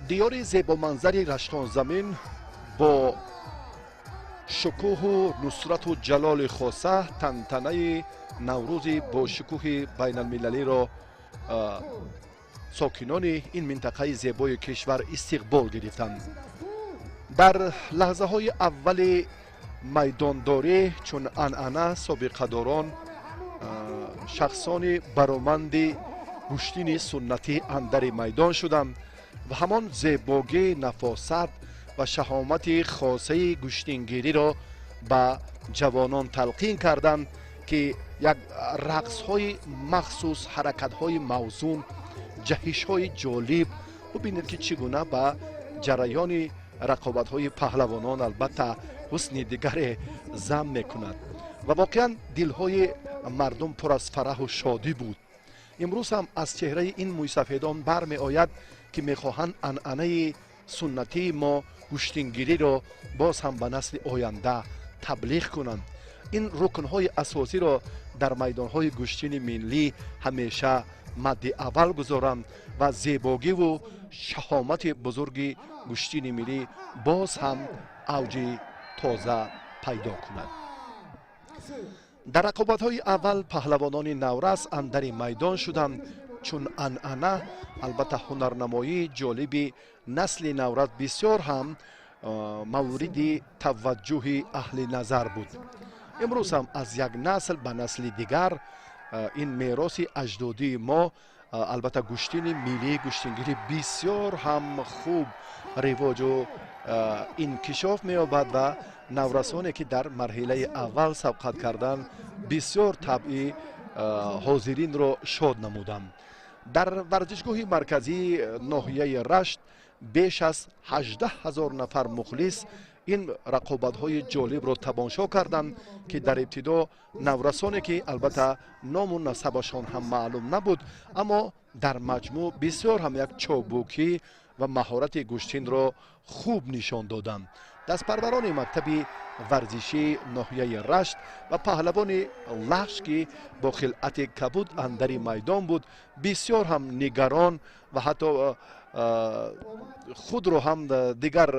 Диёри зебоманзари Раштонзамин бо шукӯҳу нусрату ҷалоли хоса тантанаи Наврӯзи бо шукӯҳи байналмилалиро сокинони ин минтақаи зебои кишвар истиқбол гирифтанд. Дар лаҳзаҳои аввали майдондорӣ, чун анъана, собиқадорон, шахсони бароманди гӯштини суннатӣ андари майдон шуданд ва ҳамон зебогӣ, нафосат ва шаҳомати хосаи гӯштингириро ба ҷавонон талқин карданд, ки як рақсҳои махсус, ҳаракатҳои мавзун, ҷаҳишҳои ҷолиб. Бубинед, ки чӣ гуна ба ҷараёни рақобатҳои паҳлавонон албатта ҳусни дигаре зам мекунад ва воқеан дилҳои мардум пур аз фараҳу шодӣ буд. Имрӯз ҳам аз чеҳраи ин мӯйсафедон бармеояд, ки мехоҳанд анъанаи суннатии мо, гӯштингириро, боз ҳам ба насли оянда таблиғ кунанд, ин рукнҳои асосиро дар майдонҳои гӯштини миллӣ ҳамеша мадди аввал гузоранд ва зебогиву шаҳомати бузурги гӯштини миллӣ боз ҳам авҷи тоза пайдо кунад. Дар рақобатҳои аввал паҳлавонони наврас андари майдон шуданд. Чун анъана, албатта, ҳунарнамоии ҷолиби насли наврас бисёр ҳам мавриди таваҷҷӯҳи аҳли назар буд. Имрӯз ҳам аз як насл ба насли дигар ин мероси аҷдодии мо, албатта, гӯштини миллӣ, гӯштингирӣ бисёр ҳам хуб ривоҷу инкишоф меёбад ва наврасоне, ки дар марҳилаи аввал сабқат карданд, бисёр табъи ҳозиринро шод намуданд. Дар варзишгоҳи марказии ноҳияи Рашт беш аз 18 000 нафар мухлис ин рақобатҳои ҷолибро тамошо карданд, ки дар ибтидо наврасоне, ки албатта ному насабашон ҳам маълум набуд, аммо дар маҷмӯъ бисёр ҳам як чобукӣ ва маҳорати гӯштинро хуб нишон доданд. Дастпарварони мактаби варзишии ноҳияи Рашт ва паҳлавони Лахш, ки бо хилъати кабуд андари майдон буд, бисёр ҳам нигарон ва ҳатто худро ҳам дигар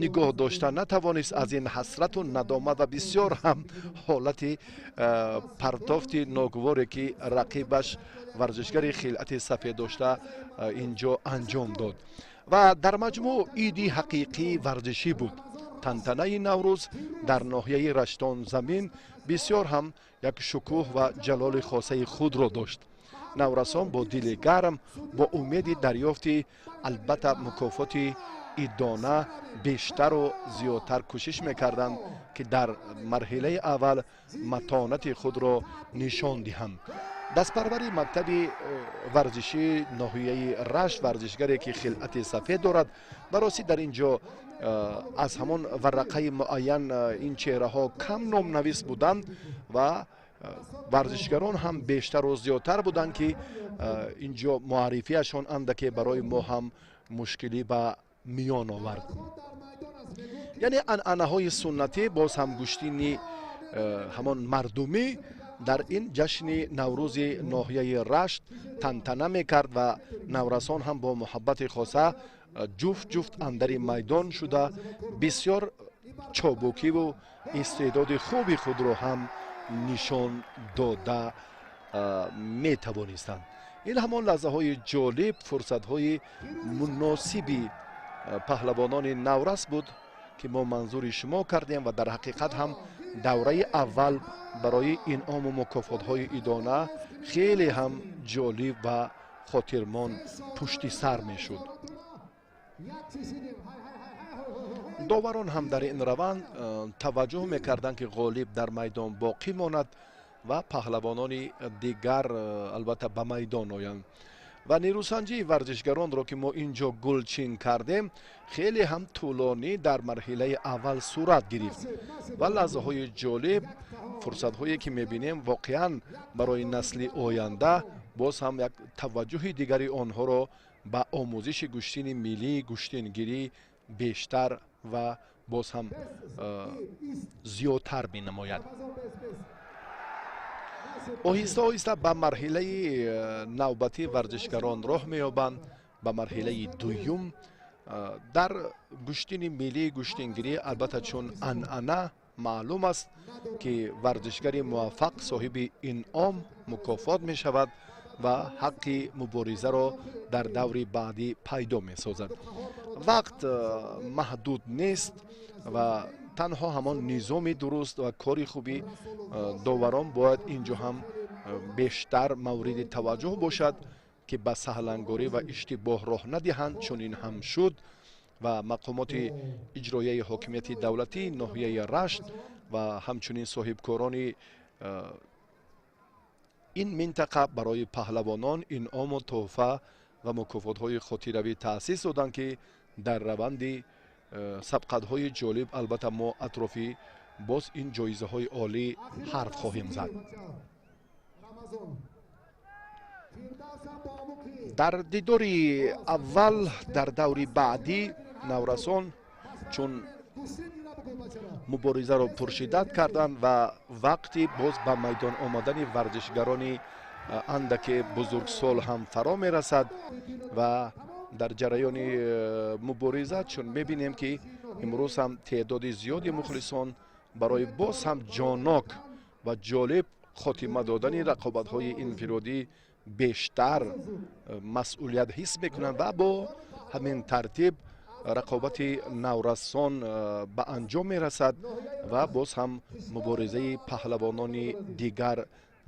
нигоҳ дошта натавонист аз ин ҳасрату надомат ва бисёр ҳам ҳолати партофти ногуворе, ки рақибаш, варзишгари хилъати сафед дошта, ин ҷо анҷом дод. Ва дар маҷмӯъ иди ҳақиқии варзишӣ буд. Тантанаи Наврӯз дар ноҳияи Раштонзамин бисёр ҳам як шукӯҳ ва ҷалоли хосаи худро дошт. Наврасон бо дили гарм, бо умеди дарёфти, албатта, мукофоти идона бештару зиёдтар кӯшиш мекарданд, ки дар марҳилаи аввал матонати худро нишон диҳанд. Дастпарвари мактаби варзишии ноҳияи Рашт, варзишгаре, ки хилъати сафед дорад, ба ростӣ дар ин ҷо аз ҳамон варақаи муайян ин чеҳраҳо кам номнавис буданд ва варзишгарон ҳам бештару зиёдтар буданд, ки ин ҷо муаррифиашон андаке барои мо ҳам мушкилӣ ба миён овард. Яъне анъанаҳои суннатӣ, боз ҳам гӯштини ҳамон мардумӣ дар ин ҷашни Наврӯзи ноҳияи Рашт тантана мекард ва наврасон ҳам бо муҳаббати хоса ҷуфт ҷуфт андари майдон шуда, бисёр чобукиву истеъдоди хуби худро ҳам нишон дода метавонистанд. Ин ҳамон лаҳзаҳои ҷолиб, фурсатҳои муносиби паҳлавонони наврас буд, ки мо манзури шумо кардем. Ва дар ҳақиқат ҳам давраи аввал барои инъому мукофотҳои идона хеле ҳам ҷолиб ва хотирмон пушти сар мешуд. Доварон ҳам дар ин раванд таваҷҷӯҳ мекарданд, ки ғолиб дар майдон боқӣ монад ва паҳлавонони дигар албатта ба майдон оянд. Ва нерӯсанҷии варзишгаронро, ки мо ин ҷо гулчин кардем, хеле ҳам тӯлонӣ дар марҳилаи аввал сурат гирифт ва лаҳзаҳои ҷолиб, фурсатҳое, ки мебинем, воқеан барои насли оянда боз ҳам як таваҷҷӯҳи дигари онҳоро ба омӯзиши гӯштини миллӣ, гӯштингирӣ бештар ва боз ҳам зиёдтар менамояд. Оҳиста оҳиста ба марҳилаи навбатӣ варзишгарон роҳ меёбанд. Ба марҳилаи дуюм дар гӯштини миллии гӯштингирӣ, албатта, чун анъана маълум аст, ки варзишгари муваффақ соҳиби инъом, мукофот мешавад ва ҳаққи муборизаро дар даври баъдӣ пайдо месозад. Вақт маҳдуд нест ва танҳо ҳамон низоми дуруст ва кори хуби доварон бояд ин ҷо ҳам бештар мавриди таваҷҷӯҳ бошад, ки ба саҳлангорӣ ва иштибоҳ роҳ надиҳанд. Чунин ҳам шуд ва мақомоти иҷроияи ҳокимияти давлатии ноҳияи Рашт ва ҳамчунин соҳибкорони ин минтақа барои паҳлавонон инъому тӯҳфа ва мукофотҳои хотиравӣ таъсис доданд, ки дар раванди сабқатҳои ҷолиб, албатта, мо атрофи боз ин ҷоизаҳои олӣ ҳарф хоҳем зад. Дар дидори аввал дар даври баъдӣ наврасон чун муборизаро пуршиддат карданд ва вақти боз ба майдон омадани варзишгарони андаке бузургсол ҳам фаро мерасад ва дар ҷараёни мубориза чун мебинем, ки имрӯз ҳам теъдоди зиёди мухлисон барои боз ҳам ҷоннок ва ҷолиб хотима додани рақобатҳои инфиродӣ бештар масъулият ҳис мекунанд ва бо ҳамин тартиб рақобати наврасон ба анҷом мерасад ва боз ҳам муборизаи паҳлавонони дигар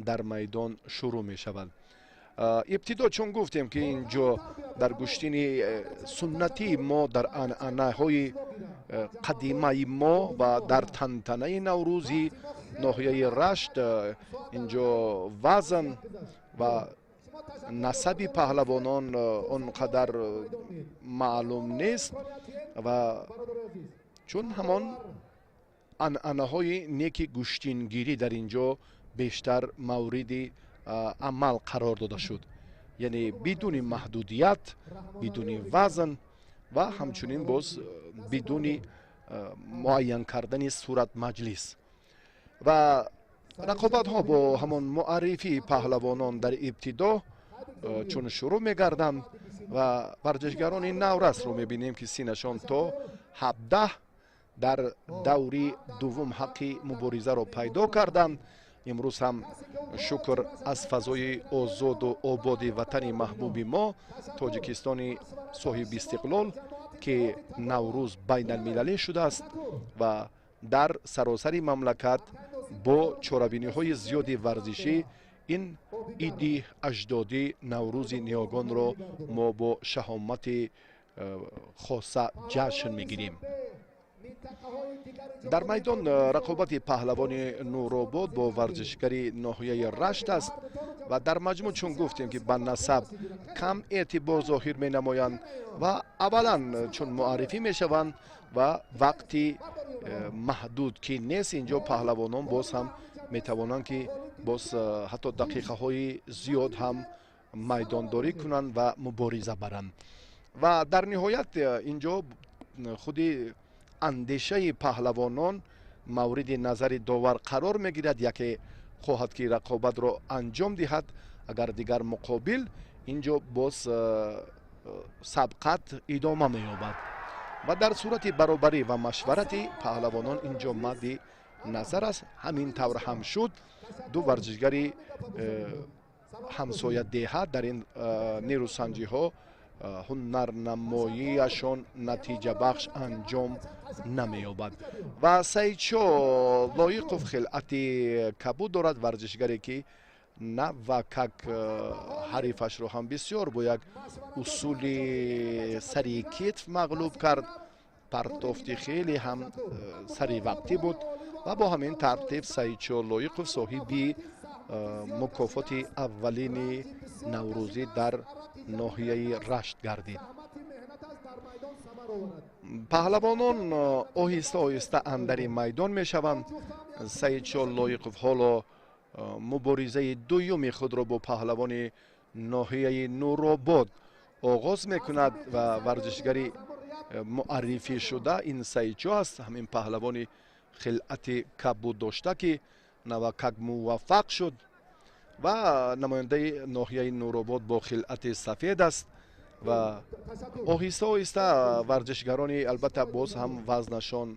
дар майдон шурӯъ мешавад. Ибтидо чун гуфтем, ки ин ҷо дар гӯштини суннатии мо, дар анъанаҳои қадимаи мо ва дар тантанаи наврӯзӣ ноҳияи Рашт ин ҷо вазн ва насаби паҳлавонон он қадар маълум нест ва чун ҳамон анъанаҳои неки гӯштингирӣ дар ин ҷо бештар мавриди амал қарор дода шуд, яъне бидуни маҳдудият, бидуни вазн ва ҳамчунин боз бидуни муайян кардани суратмаҷлис. Ва рақобатҳо бо ҳамон муаррифии паҳлавонон дар ибтидо чун шурӯъ мегарданд ва варзишгарони наврасро мебинем, ки синнашон то 17 дар даври дуввум ҳаққи муборизаро пайдо карданд. Имрӯз ҳам шукр аз фазои озоду ободи ватани маҳбуби мо, Тоҷикистони соҳибистиқлол, ки Наврӯз байналмилалӣ шудааст ва дар саросари мамлакат бо чорабиниҳои зиёди варзишӣ ин иди аҷдодӣ, Наврӯзи ниёгонро мо бо шаҳомати хоса ҷашн мегирем. Дар майдон рақобати паҳлавони Нуробод бо варзишгари ноҳияи Рашт аст ва дар маҷмӯъ чун гуфтем, ки ба насаб кам эътибор зоҳир менамоянд ва аввалан чун муаррифӣ мешаванд ва вақти маҳдуд ки нест, ин ҷо паҳлавонон боз ҳам метавонанд, ки боз ҳатто дақиқаҳои зиёд ҳам майдондорӣ кунанд ва мубориза баранд. Ва дар ниҳоят ин ҷо худи андешаи паҳлавонон мавриди назари довар қарор мегирад. Яке хоҳад, ки рақобатро анҷом диҳад, агар дигар муқобил ин ҷо боз сабқат идома меёбад ва дар сурати баробарӣ ва машварати паҳлавонон ин ҷо мадди назар аст. Ҳамин тавр ҳам шуд. Ду варзишгари ҳамсоядеҳа дар ин нерӯсанҷиҳо ҳунарнамоиашон натиҷабахш анҷом намеёбад ва Саидшо Лоиқов хилъати кабуд дорад, варзишгаре ки на ва как ҳарифашро ҳам бисёр бо як усули сари китф мағлуб кард. Партофти хеле ҳам саривақтӣ буд ва бо ҳамин тартиб Саидшо Лоиқов соҳиби мукофоти аввалини наврӯзӣ дар ноҳияи Рашт гардид. Паҳлавонон оҳиста оҳиста андари майдон мешаванд. Саидшо Лоиқов ҳоло муборизаи дуюми худро бо паҳлавони ноҳияи Нуробод оғоз мекунад ва варзишгари муаррифӣ шуда ин Саидшо аст, ҳамин паҳлавони хилъати кабуд дошта, ки навакак муваффақ шуд ва намояндаи ноҳияи Нуробод бо хилъати сафед аст. Ва оҳиста оҳиста варзишгарони, албатта, боз ҳам вазнашон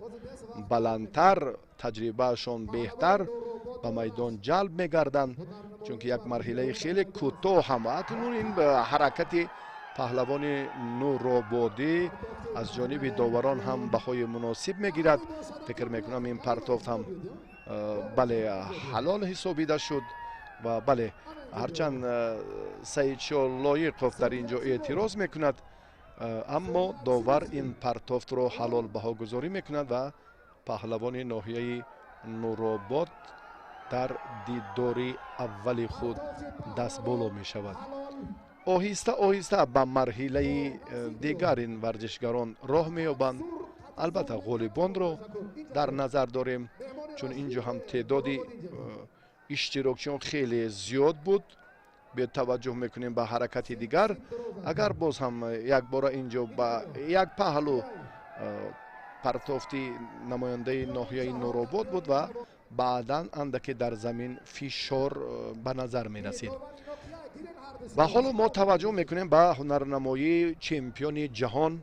баландтар, таҷрибаашон беҳтар ба майдон ҷалб мегарданд, чунки як марҳилаи хеле кӯтоҳ ҳам. Акнун ин ҳаракати паҳлавони нурободӣ аз ҷониби доварон ҳам баҳои муносиб мегирад. Фикр мекунам, ин партофт ҳам, бале, ҳалол ҳисобида шуд. Ва бале, ҳарчанд Саидшо Лоиқов дар ин ҷо эътироз мекунад, аммо довар ин партофтро ҳалол баҳогузорӣ мекунад ва паҳлавони ноҳияи Нуробод дар дидори аввали худ дастболо мешавад. Оҳиста оҳиста ба марҳилаи дигар ин варзишгарон роҳ меёбанд. Албатта, ғолибонро дар назар дорем, чун ин ҷо ҳам теъдоди иштирокчиён хеле зиёд буд. Бетаваҷҷӯҳ мекунем ба ҳаракати дигар. Агар боз ҳам якбора ин ҷо ба як паҳлӯ партофти намояндаи ноҳияи Нуробод буд ва баъдан андаке дар замин фишор ба назар мерасид. Ва ҳоло мо таваҷҷӯҳ мекунем ба ҳунарнамоии чемпиони ҷаҳон,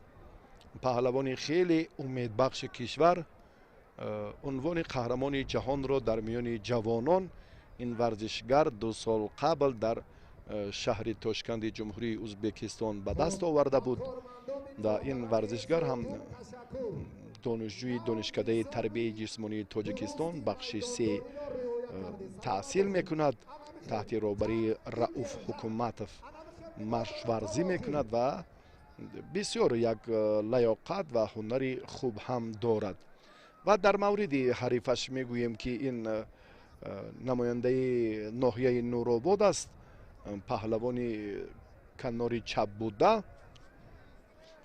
паҳлавони хеле умедбахши кишвар. Унвони қаҳрамони ҷаҳонро дар миёни ҷавонон ин варзишгар 2 сол қабл дар шаҳри Тошканди Ҷумҳурии Ӯзбекистон ба даст оварда буд. Ва ин варзишгар ҳам донишҷӯи Донишкадаи тарбияи ҷисмонии Тоҷикистон, бахши се таҳсил мекунад, таҳти роҳбарии Рауф Ҳукуматов машқварзӣ мекунад ва бисёр як лаёқат ва ҳунари хуб ҳам дорад. Ва дар мавриди ҳарифаш мегӯем, ки ин намояндаи ноҳияи Нуробод аст, паҳлавони канори чап буда,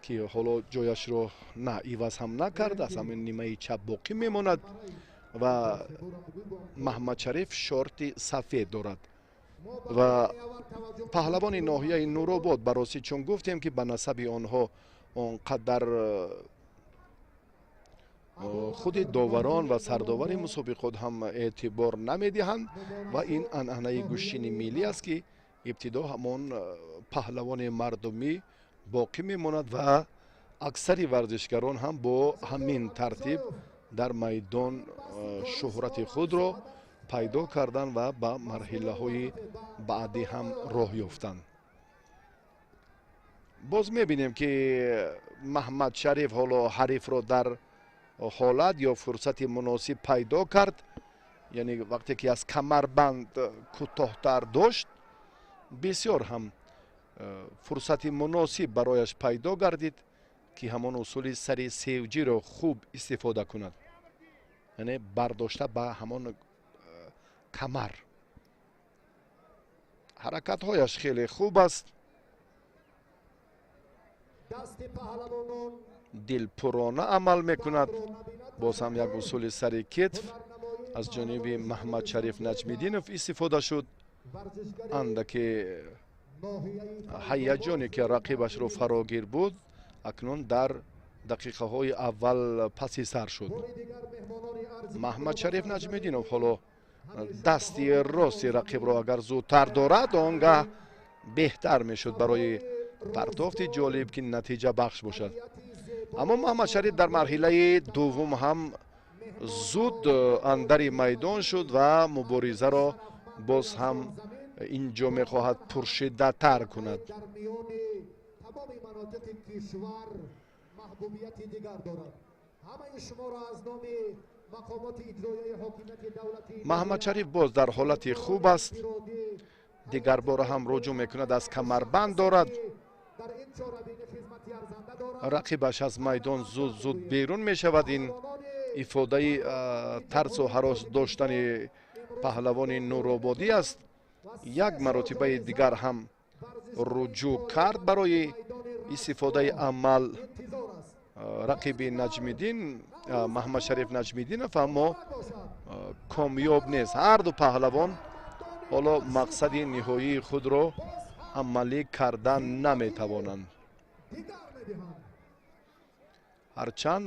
ки ҳоло ҷояшро на иваз ҳам накард, аз ҳамин нимаи чап боқӣ мемонад. Ва Маҳмадшариф шорти сафед дорад ва паҳлавони ноҳияи Нуробод, ба ростӣ, чун гуфтем, ки ба насаби онҳо он қадар худи доварон ва сардовари мусобиқот ҳам эътибор намедиҳанд. Ва ин анъанаи гӯштини миллӣ аст, ки ибтидо ҳамон паҳлавони мардумӣ боқӣ мемонад ва аксари варзишгарон ҳам бо ҳамин тартиб дар майдон шӯҳрати худро пайдо карданд ва ба марҳилаҳои баъдӣ ҳам роҳ ёфтанд. Боз мебинем, ки Маҳмад Шариф ҳоло ҳарифро дар ҳолат ё фурсати муносиб пайдо кард, яъне вақте ки аз камарбанд кӯтоҳтар дошт, бисёр ҳам фурсати муносиб барояш пайдо гардид, ки ҳамон усули сари севҷиро хуб истифода кунад, яъне бардошта ба ҳамон камар. Ҳаракатҳояш хеле хуб аст, дасти паҳлавонон дилпурона амал мекунад. Боз ҳам як усули сари кетф аз ҷониби Маҳмадшариф Наҷмиддинов истифода шуд. Варзишгари Андаке ноҳияи ҳаяҷоне, ки рақибашро фарогир буд, акнун дар дақиқаҳои аввал паси сар шуд. Бори дигар меҳмонони арзишманд Маҳмадшариф Наҷмиддинов ҳоло дасти рости рақибро агар зудтар дорад, он гаҳ беҳтар мешуд барои партофти ҷолиб, ки натиҷабахш бошад. Аммо Маҳмадшариф дар марҳилаи дуввум ҳам зуд андари майдон шуд ва муборизаро боз ҳам ин ҷо мехоҳад пуршиддаттар кунад. Дар миёни тамоми манотиқи кишвар маҳбубияти дигар дорад. Ҳамаи шуморо аз номи мақомоти иҷроияи ҳокимияти давлатии Маҳмадшариф боз дар ҳолати хуб аст. Дигарбора ҳам руҷӯъ мекунад, аз камарбанд дорад. Дар ин чорабинӣ хизмати арзанда дорад. Рақибаш аз майдон зуд зуд берун мешавад. Ин ифодаи тарсу ҳарос доштани паҳлавони нурободӣ аст. Як маротибаи дигар ҳам руҷӯъ кард барои истифодаи амал интизор аст. Рақиби Наҷмиддин, Маҳмадшариф Наҷмиддинов, аммо комёб нест. Ҳарду паҳлавон ҳоло мақсади ниҳоии худро амалӣ кардан наметавонанд. Дигар медиҳанд. Ҳарчанд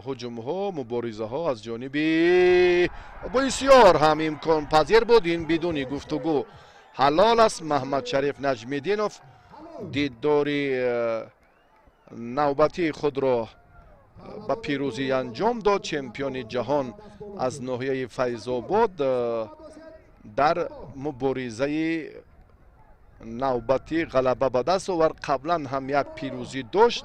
ҳуҷумҳо, муборизаҳо аз ҷониби бисёр ҳам имконпазир буд. Ин бидуни гуфтугӯ ҳалол аст. Маҳмадшариф Наҷмиддинов Дидори навбатии худро ба пирӯзӣ анҷом дод. Чемпиони ҷаҳон аз ноҳияи Файзобод дар муборизаи навбатӣ ғалаба ба даст овард. Қаблан ҳам як пирӯзӣ дошт,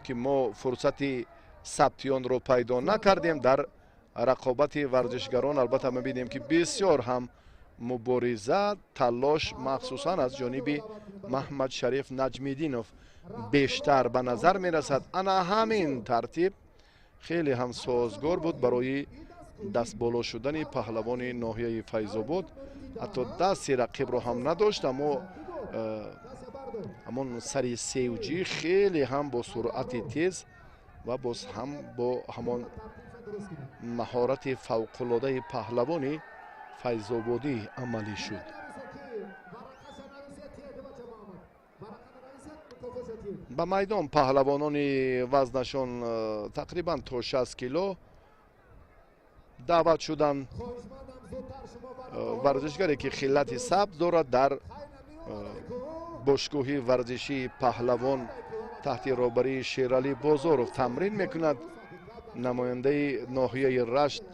ки мо фурсати сабти онро пайдо накардем. Дар рақобати варзишгарон албатта мебинем, ки бисёр ҳам мубориза, талош, махсусан аз ҷониби Маҳмадшариф Наҷмиддинов бештар ба назар мерасад. Ана ҳамин тартиб хеле ҳам созгор буд барои дастболо шудани паҳлавони ноҳияи Файзобод. Ҳатто дасти рақибро ҳам надошт, аммо ҳамон сари севҷӣ хеле ҳам бо суръати тез ва боз ҳам бо ҳамон маҳорати фавқулодаи паҳлавони Файзободӣ амалӣ шуд. Ба майдон паҳлавонони вазнашон тақрибан то 60 кило даъват шуданд. Варзишгаре ки хиллати сабз дорад, дар бошгоҳи варзишии Паҳлавон таҳти роҳбарии Шералӣ Бозоров тамрин мекунад. Намояндаи ноҳияи Рашт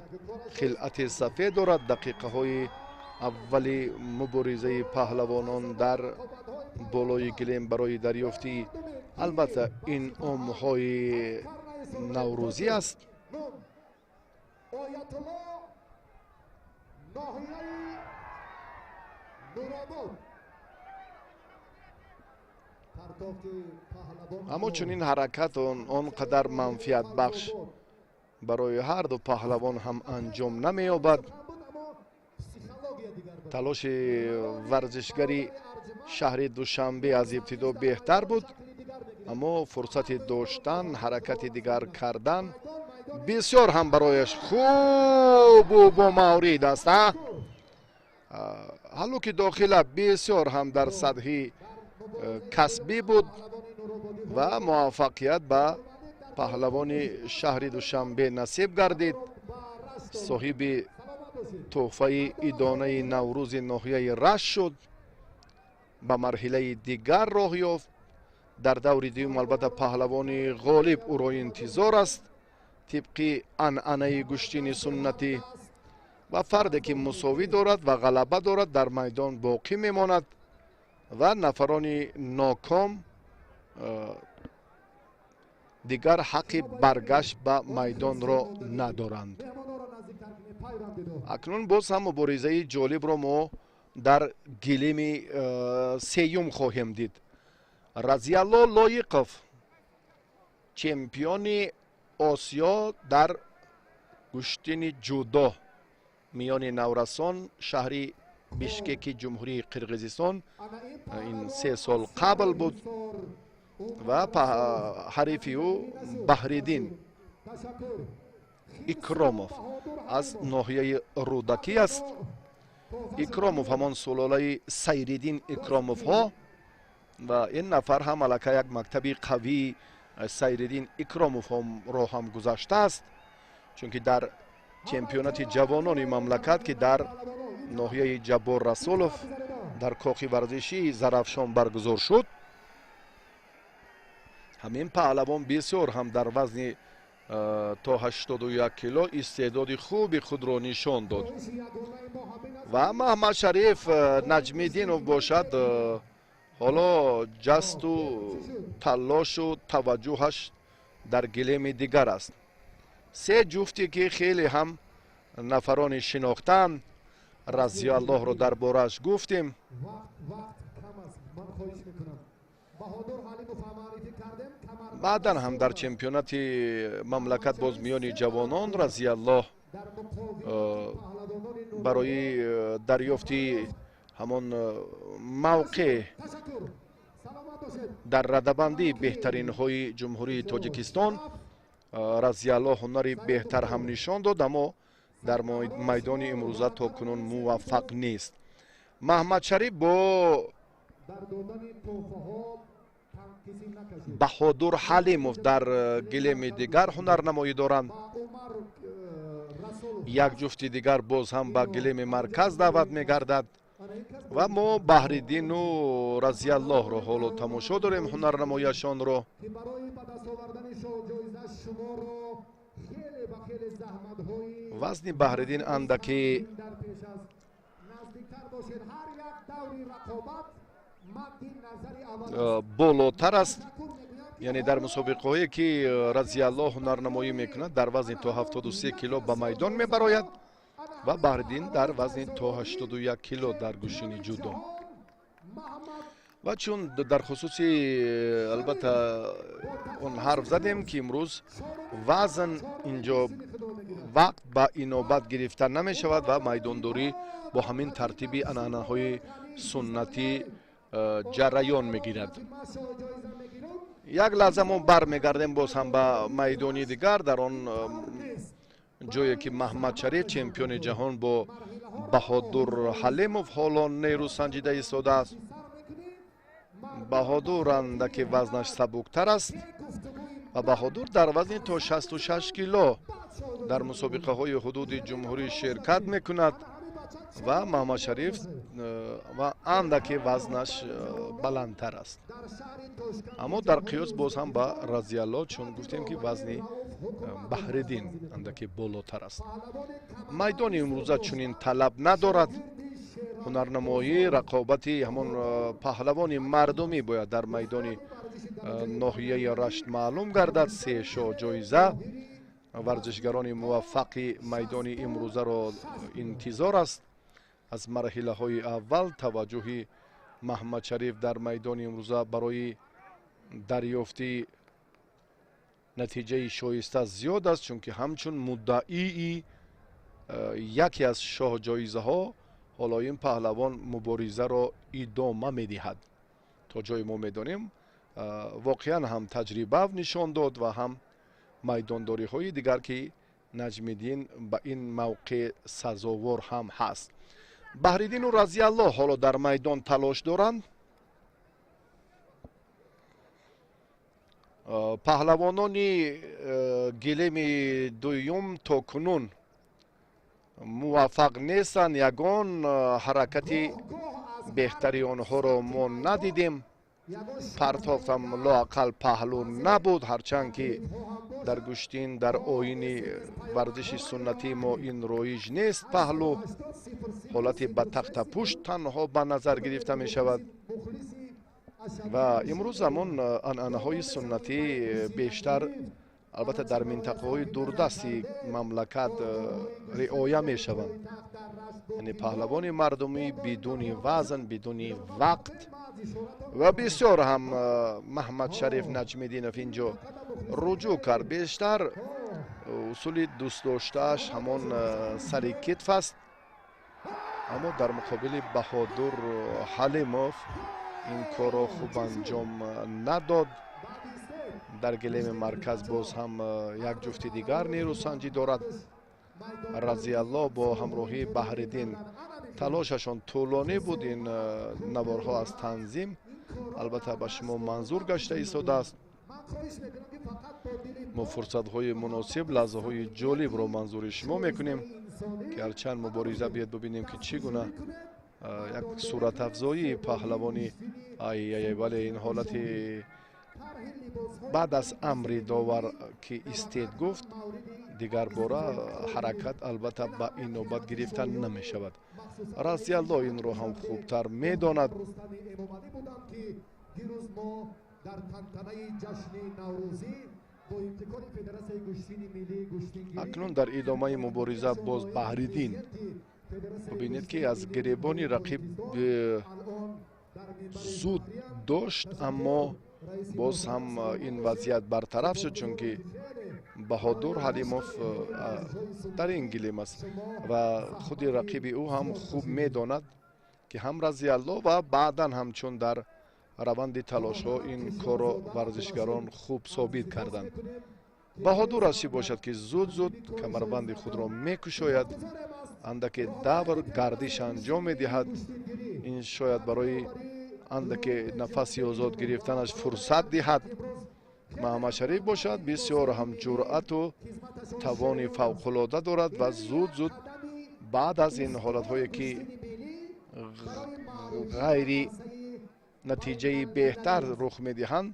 хилъати сафед дорад. Дақиқаҳои аввали муборизаи паҳлавонон дар болои гилем барои дарёфти албатта инъомҳои наврӯзӣ аст. Аммо чунин ҳаракат он қадар манфиатбахш барои ҳар ду паҳлавон ҳам анҷом намеёбад. Талоши варзишгари шаҳри Душанбе аз ибтидо беҳтар буд, аммо фурсати доштан, ҳаракати дигар кардан бисёр ҳам барояш хубу бомаврид аст. Ҳалло ки дохила бисёр ҳам дар сатҳи касбӣ буд ва муваффақият ба паҳлавони шаҳри Душанбе насиб гардид. Соҳиби тӯҳфаи идонаи наврӯзи ноҳияи Рашт шуд, ба марҳилаи дигар роҳ ёфт. Дар даври дуюм албатта паҳлавони ғолиб ӯро интизор аст тибқи анъанаи гӯштини суннатӣ, ва фарде ки мусовӣ дорад ва ғалаба дорад дар майдон боқӣ мемонад ва нафарони ноком дигар ҳаққи баргашт ба майдонро надоранд. Акнун боз ҳам муборизаи ҷолибро мо дар гилеми сеюм хоҳем дид. Разиялло Лоиқов, чемпиони Осиё дар гӯштини ҷудо миёни наврасон, шаҳри Бишкеки Ҷумҳурии Қирғизистон, ин 3 сол қабл буд, ва ҳарифи ӯ Баҳриддин Икромов аз ноҳияи Рӯдакӣ аст. Икромов ҳамон сулолаи Сайриддин Икромовҳо, ва ин нафар ҳам аллакай як мактаби қавии Сайриддин Икромовҳоро ҳам гузаштааст, чунки дар чемпионати ҷавонони мамлакат, ки дар ноҳияи Ҷаббор Расулов дар кохи варзишии Зарафшон баргузор шуд, ҳамин паҳлавон бисёр ҳам дар вазни то 81 кило истеъдоди хуби худро нишон дод. Ва Маҳмадшариф Наҷмиддинов бошад, ҳоло ҷасту талошу таваҷҷӯҳаш дар гилеми дигар аст. Се ҷуфте ки хеле ҳам нафарони шинохтанд, Разияллоҳро дар борааш гуфтем. Баъдан ҳам дар чемпионати мамлакат боз миёни ҷавонон Разияллоҳ барои дарёфти ҳамон мавқеъ дар радабандии беҳтаринҳои Ҷумҳурии Тоҷикистон Разияллоҳ ҳунари беҳтар ҳам нишон дод, аммо дар майдони имрӯза то кунун муваффақ нест. Маҳмадшариф бо Баҳодур Ҳалимов дар гилеми дигар ҳунарнамоӣ доранд. Як ҷуфти дигар боз ҳам ба гилеми марказ даъват мегардад. Ва мо Баҳриддину Разиаллоҳро ҳоло тамошо дорем, ҳунарнамояшонро. Вазни Баҳриддин андаки болотар аст, яъне дар мусобиқаҳое ки Разиаллоҳ ҳунарнамоӣ мекунад, дар вазни то 73 кило ба майдон мебарояд ва Баҳриддин дар вазни то 81 кило дар гӯштини ҷудо. Ва чун дар хусуси албатта он ҳарф задем, ки имрӯз вазн инҷо вақт ба инобат гирифта намешавад ва майдондорӣ бо ҳамин тартиби анъанаҳои суннатӣ ҷараён мегирад. Як лаҳза мо бармегардем боз ҳам ба майдони дигар, дар он ҷое ки Маҳмадшариф, чемпиони ҷаҳон, бо Баҳодур Ҳалимов ҳоло нерӯ санҷида истодааст. Баҳодур андаки вазнаш сабуктар аст ва Баҳодур дар вазни то 66 кило дар мусобиқаҳои ҳудуди ҷумҳурӣ ширкат мекунад ва Маҳмадшариф ва андаки вазнаш баландтар аст, аммо дар қиёс боз ҳам ба Разиалло, чун гуфтем ки вазни Баҳриддин андаки болотар аст. Майдони имрӯза чунин талаб надорад. Ҳунарнамоӣ, рақобати ҳамон паҳлавони мардумӣ бояд дар майдони ноҳияи Рашт маълум гардад. Се шоҳ ҷоиза варзишгарони муваффақи майдони имрӯзаро интизор аст. Аз марҳилаҳои аввал таваҷҷӯҳи Маҳмадшариф дар майдони имрӯза барои дарёфти натиҷаи шоиста зиёд аст, чунки ҳамчун муддаии яке аз шоҳҷоизаҳо ҳоло ин паҳлавон муборизаро идома медиҳад. То ҷое мо медонем, воқеан ҳам таҷриба нишон дод ва ҳам майдондориҳои дигар, ки Наҷмиддин ба ин мавқеъ сазовор ҳам ҳаст. Баҳриддину Разиаллоҳ ҳоло дар майдон талош доранд. Паҳлавонони гилеми дуюм то кунун муваффақ нестанд, ягон ҳаракати беҳтари онҳоро мо надидем. Партофтам лоақал паҳлӯ набуд, ҳарчанд ки дар гӯштин, дар оини варзиши суннатии мо ин роиҷ нест. Паҳлӯ ҳолати ба тахтапушт танҳо ба назар гирифта мешавад ва имрӯз ҳамон анъанаҳои суннатӣ бештар албатта дар минтақаҳои дурдасти мамлакат риоя мешаванд. Яъне паҳлавони мардумӣ бидуни вазн, бидуни вақт. Ва бисёр ҳам Маҳмадшариф Наҷмиддинов инҷо руҷӯъ кард. Бештар усули дӯстдоштааш ҳамон сари китф аст, аммо дар муқобили Баҳодур Ҳалимов ин корро хуб анҷом надод. Дар гилеми марказ боз ҳам як ҷуфти дигар нерӯсанҷӣ дорад. Разиаллоҳ бо ҳамроҳии Баҳриддин талошашон тӯлонӣ буд. Ин наворҳо аз танзим албатта ба шумо манзур гашта истодааст. Мо фурсатҳои муносиб, лаҳзаҳои ҷолибро манзури шумо мекунем, ки ҳарчанд мубориза биёд бибинем, ки чӣ гуна як суратафзоии паҳлавони ай, вале ин ҳолати баъд аз амри довар, ки истед гуфт, дигар бора ҳаракат албатта ба инобат гирифта намешавад. Разиалло инро ҳам хубтар медонад. Акнун дар идомаи мубориза боз Баҳриддин, бубинед, ки аз гиребони рақиб зуд дошт, аммо боз ҳам ин вазъият бартараф шуд, чунки Баҳодур Ҳалимов дар ин гилем аст ва худи рақиби ӯ ҳам хуб медонад, ки ҳам Разиалло ва баъдан ҳамчун дар раванди талошҳо ин корро варзишгарон хуб собит карданд. Баҳодур аз чӣ бошад, ки зуд-зуд камарбанди худро мекушояд, андаке давр гардиш анҷом медиҳад. Ин шояд барои андаке нафаси озод гирифтанаш фурсат диҳад. Маҳмадшариф бошад, бисёр ҳам ҷуръату тавони фавқулода дорад ва зуд-зуд баъд аз ин ҳолатҳое ки Ғайри натиҷаи беҳтар рух медиҳанд,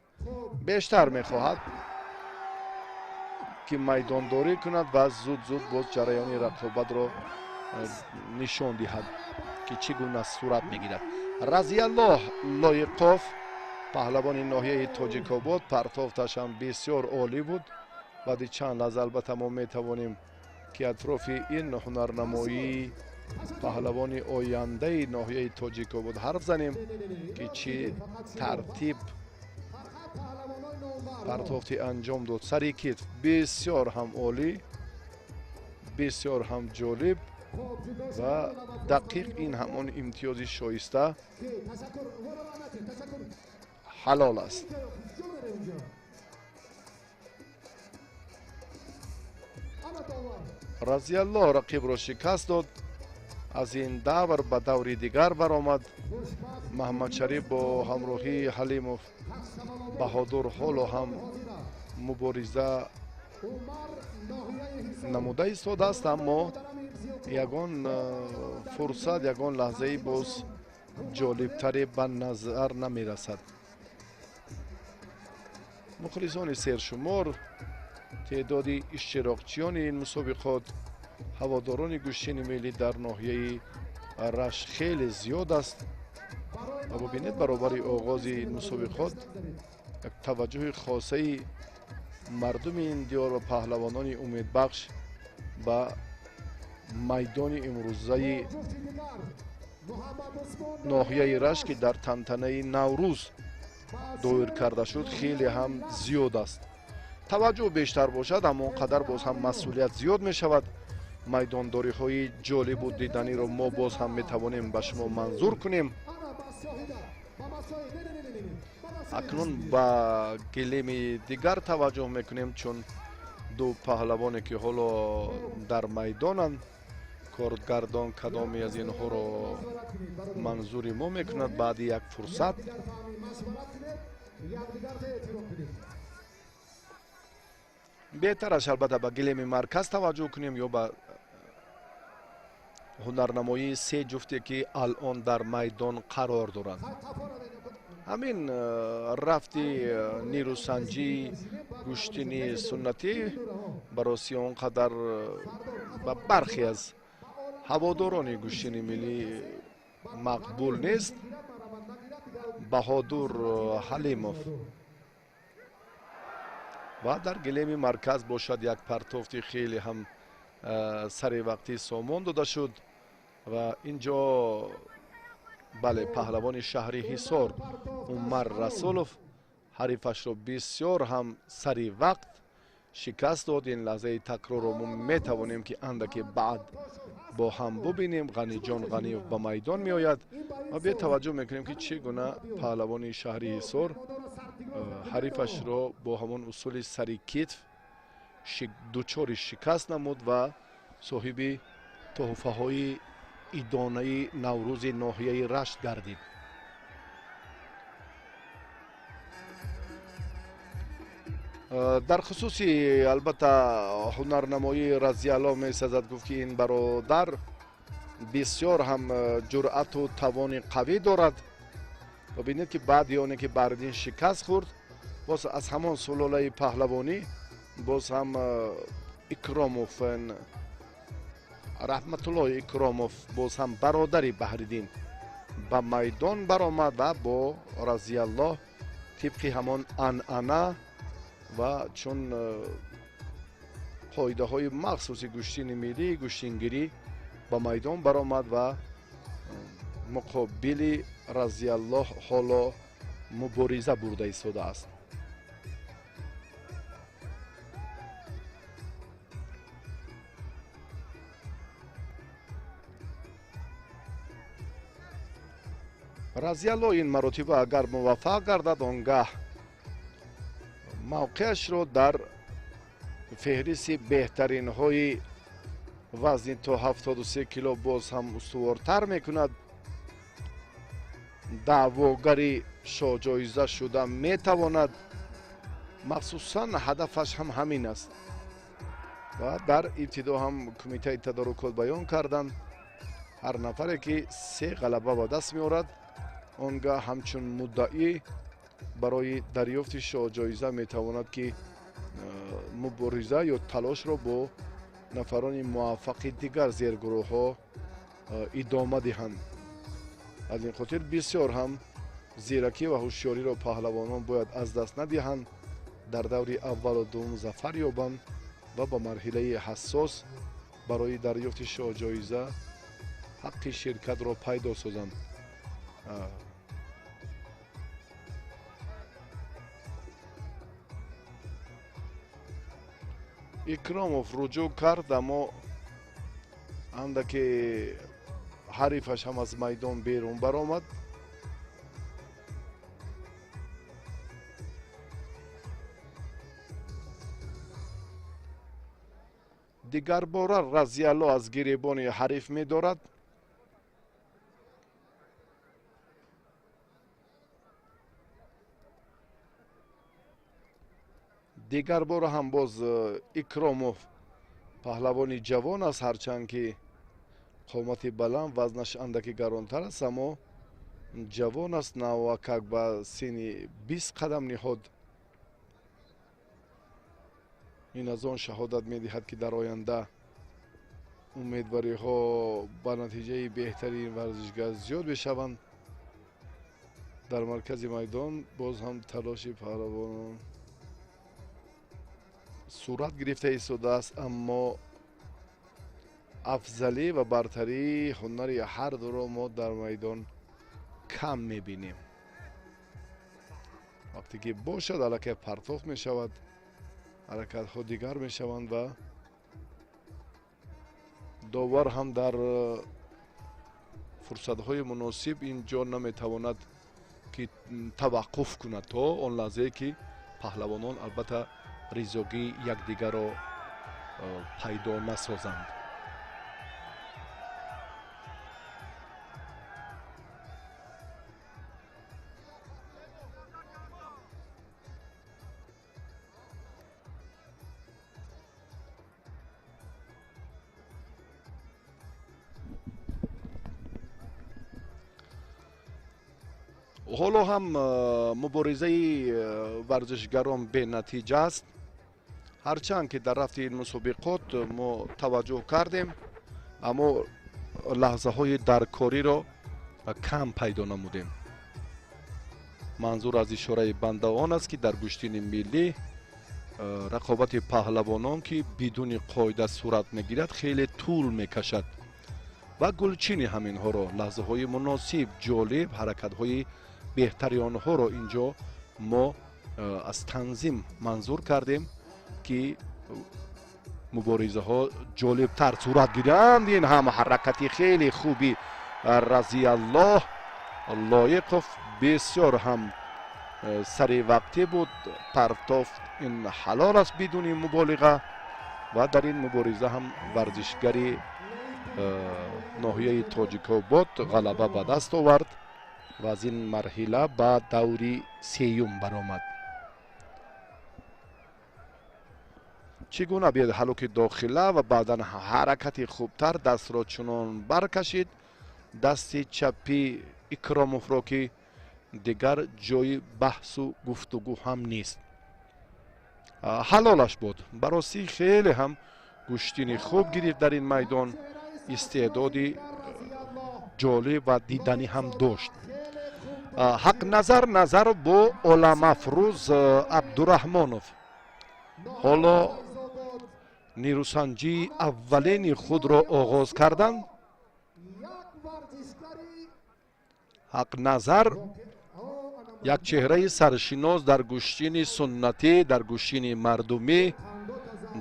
бештар мехоҳад ки майдондорӣ кунад ва зуд-зуд боз ҷараёни рақобатро нишон диҳад, ки чӣ гуна сурат мегирад. Разияллоҳ Лоиқов, паҳлавони ноҳияи Тоҷикобод, партофташ ҳам бисёр олӣ буд. Баъди чанд лаҳза албатта мо метавонем ки атрофи ин ҳунарнамоии паҳлавони ояндаи ноҳияи Тоҷикобод ҳарф занем, ки чӣ тартиб партофти анҷом дод. Сари китф бисёр ҳам олӣ, бисёр ҳам ҷолиб ва дақиқ. Ин ҳамон имтиёзи шоиста ҳалол аст. Разияллоҳ рақибро шикаст дод. Аз ин давр ба даври дигар баромад. Маҳмадшариф бо ҳамроҳии Ҳалимов Баҳодур ҳоло ҳам мубориза намуда истодааст, аммо ягон фурсат, ягон лаҳзаи боз ҷолибтаре ба назар намерасад. Мухлисони сершумор, теъдоди иштирокчиёни ин мусобиқот, ҳаводорони гӯштини миллӣ дар ноҳияи Рашт хеле зиёд аст. Ва бубинед, баробари оғози ин мусобиқот як таваҷҷӯҳи хосаи мардуми ин диёр ва паҳлавонони умедбахш ба майдони имрӯзаи ноҳияи Рашт, ки дар тантанаи Наврӯз доир карда шуд, хеле ҳам зиёд аст. Таваҷҷӯҳ бештар бошад, ҳамон қадар боз ҳам масъулият зиёд мешавад. Майдондориҳои ҷолибу диданиро мо боз ҳам метавонем ба шумо манзур кунем. Акнун ба гилеми дигар таваҷҷӯҳ мекунем, чун ду паҳлавоне ки ҳоло дар майдонанд, коргардон кадоме аз инҳоро манзури мо мекунад баъди як фурсат. Беҳтараш албатта ба гилеми марказ таваҷҷӯҳ кунем ё ба ҳунарнамоии се ҷуфте ки алон дар майдон қарор доранд. Ҳамин рафти нерӯсанҷии гӯштини суннатӣ бароси он қадар ба бархе аз ҳаводорони гӯштини миллӣ мақбул нест. Баҳодур Ҳалимов ва дар гилеми марказ бошад як партофти хеле ҳам саривақтӣ сомон дода шуд ва инҷо бале, паҳлавони шаҳри Ҳисор Умар Расулов ҳарифашро бисёр ҳам сари вақт шикаст дод. Ин лаҳзаи такрорро мо метавонем ки андаке баъд бо ҳам бубинем. Ғаниҷон Ғаниев ба майдон меояд ва бетаваҷҷӯҳ мекунем ки чӣ гуна паҳлавони шаҳри Ҳисор ҳарифашро бо ҳамон усули сари китф дучори шикаст намуд ва соҳиби тӯҳфаҳои идонаи Наврӯзи ноҳияи Рашт гардид. Дар хусуси албатта ҳунарнамоии Разияллоҳ месазад гуфт, ки ин бародар бисёр ҳам ҷуръату тавони қавӣ дорад. Бибинед ки баъди оне ки Баҳриддин шикаст хӯрд, боз аз ҳамон сулолаи паҳлавонӣ боз ҳам Икромов, Раҳматуллоҳ Икромов, боз ҳам бародари Баҳриддин ба майдон баромад ва бо Разияллоҳ тибқи ҳамон анъана ва чун қоидаҳои махсуси гӯштини миллӣ гӯштингирӣ ба майдон баромад ва муқобили Разияллоҳ ҳоло мубориза бурда истодааст. Разияллоҳ ин маротиба агар муваффақ гардад, он гаҳ мавқеашро дар феҳристи беҳтаринҳои вазни то 73 кило боз ҳам устувортар мекунад. Даъвогари шоҳҷоиза шуда метавонад. Махсусан ҳадафаш ҳам ҳамин аст ва дар ибтидо ҳам кумитаи тадорукот баён карданд. Ҳар нафаре ки се ғалаба ба даст меорад, он гаҳ ҳамчун муддаӣ барои дарёфти шоҳҷоиза метавонад ки мубориза ё талошро бо нафарони муваффақи дигар зергурӯҳҳо идома диҳанд. Аз ин хотир бисёр ҳам зиракӣ ва ҳушёриро паҳлавонон бояд аз даст надиҳанд, дар даври аввалу дуввум зафар ёбанд ва ба марҳилаи ҳассос барои дарёфти шоҳҷоиза ҳаққи ширкатро пайдо созанд. Икромов руҷӯъ кард, аммо андаке ҳарифаш ҳам аз майдон берун баромад. Дигарбора Разиялло аз гиребони ҳариф медорад. Дигарбора ҳам боз Икромов паҳлавони ҷавон аст, ҳарчанд ки қомати баланд, вазнаш андаки гаронтар аст, аммо ҷавон аст, навакак ба синни 20 қадам ниҳод. Ин аз он шаҳодат медиҳад, ки дар оянда умедвориҳо ба натиҷаи беҳтари ин варзишгар зиёд мешаванд. Дар маркази майдон боз ҳам талоши паҳлавонон сурат гирифта истодааст, аммо афзалӣ ва бартарии ҳунари ҳар дуро мо дар майдон кам мебинем. Вақте ки бошад, аллакай партоф мешавад, ҳаракатҳо дигар мешаванд ва довар ҳам дар фурсатҳои муносиб ин ҷо наметавонад ки таваққуф кунад то он лаҳзае ки паҳлавонон албатта ризогии якдигарро пайдо насозанд. Ҳоло ҳам муборизаи варзишгарон бенатиҷа аст. Ҳарчанд ки дар рафти ин мусобиқот мо таваҷҷӯҳ кардем, аммо лаҳзаҳои даркориро кам пайдо намудем. Манзур аз ишораи банда он аст, ки дар гӯштини миллӣ рақобати паҳлавонон, ки бидуни қоида сурат мегирад, хеле тӯл мекашад ва гулчини ҳаминҳоро, лаҳзаҳои муносиб, ҷолиб, ҳаракатҳои беҳтари онҳоро инҷо мо аз танзим манзур кардем, ки муборизаҳо ҷолибтар сурат гиранд. Ин ҳам ҳаракати хеле хуби Разияллоҳ Лоиқов бисёр ҳам сари вақтӣ буд. Партофт ин ҳалол аст бидуни муболиға ва дар ин мубориза ҳам варзишгари ноҳияи Тоҷикобод ғалаба ба даст овард ва аз ин марҳила ба даври сеюм баромад. Чӣ гуна биёд ҳалуки дохила ва баъдан ҳаракати хубтар дастро чунон баркашид, дасти чапи Икромовро, ки дигар ҷои баҳсу гуфтугӯ ҳам нест. Ҳалолаш буд. Баросӣ хеле ҳам гӯштини хуб гирифт дар ин майдон, истеъдоди ҷолиб ва диданӣ ҳам дошт. Ҳақназар Назаров бо Оламафрӯз Абдураҳмонов ҳоло нерӯсанҷии аввалини худро оғоз карданд. Ҳақназар як чеҳраи саршинос дар гӯштини суннатӣ, дар гӯштини мардумӣ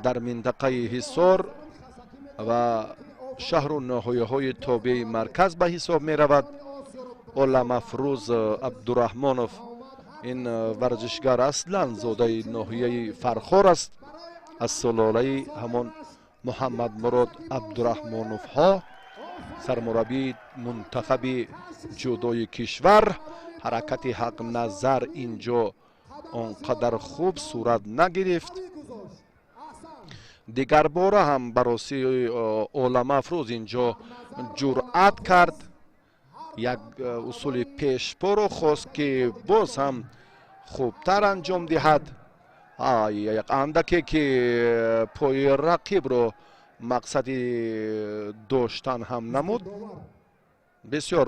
дар минтақаи Ҳисор ва шаҳру ноҳияҳои тобеи марказ ба ҳисоб меравад. Оламафрӯз Абдураҳмонов ин варзишгар аслан зодаи ноҳияи Фархор аст, аз сулолаи ҳамон Муҳаммадмурод Абдураҳмоновҳо, сармураббии мунтахаби ҷудои кишвар. Ҳаракати Ҳақназар инҷо он қадар хуб сурат нагирифт. Дигарбора ҳам баросии Оламафрӯз инҷо Ҷуръат кард, як усули пешпоро хост, ки боз ҳам хубтар анҷом диҳад. Як андаке ки пои рақибро мақсади доштан ҳам намуд. Бисёр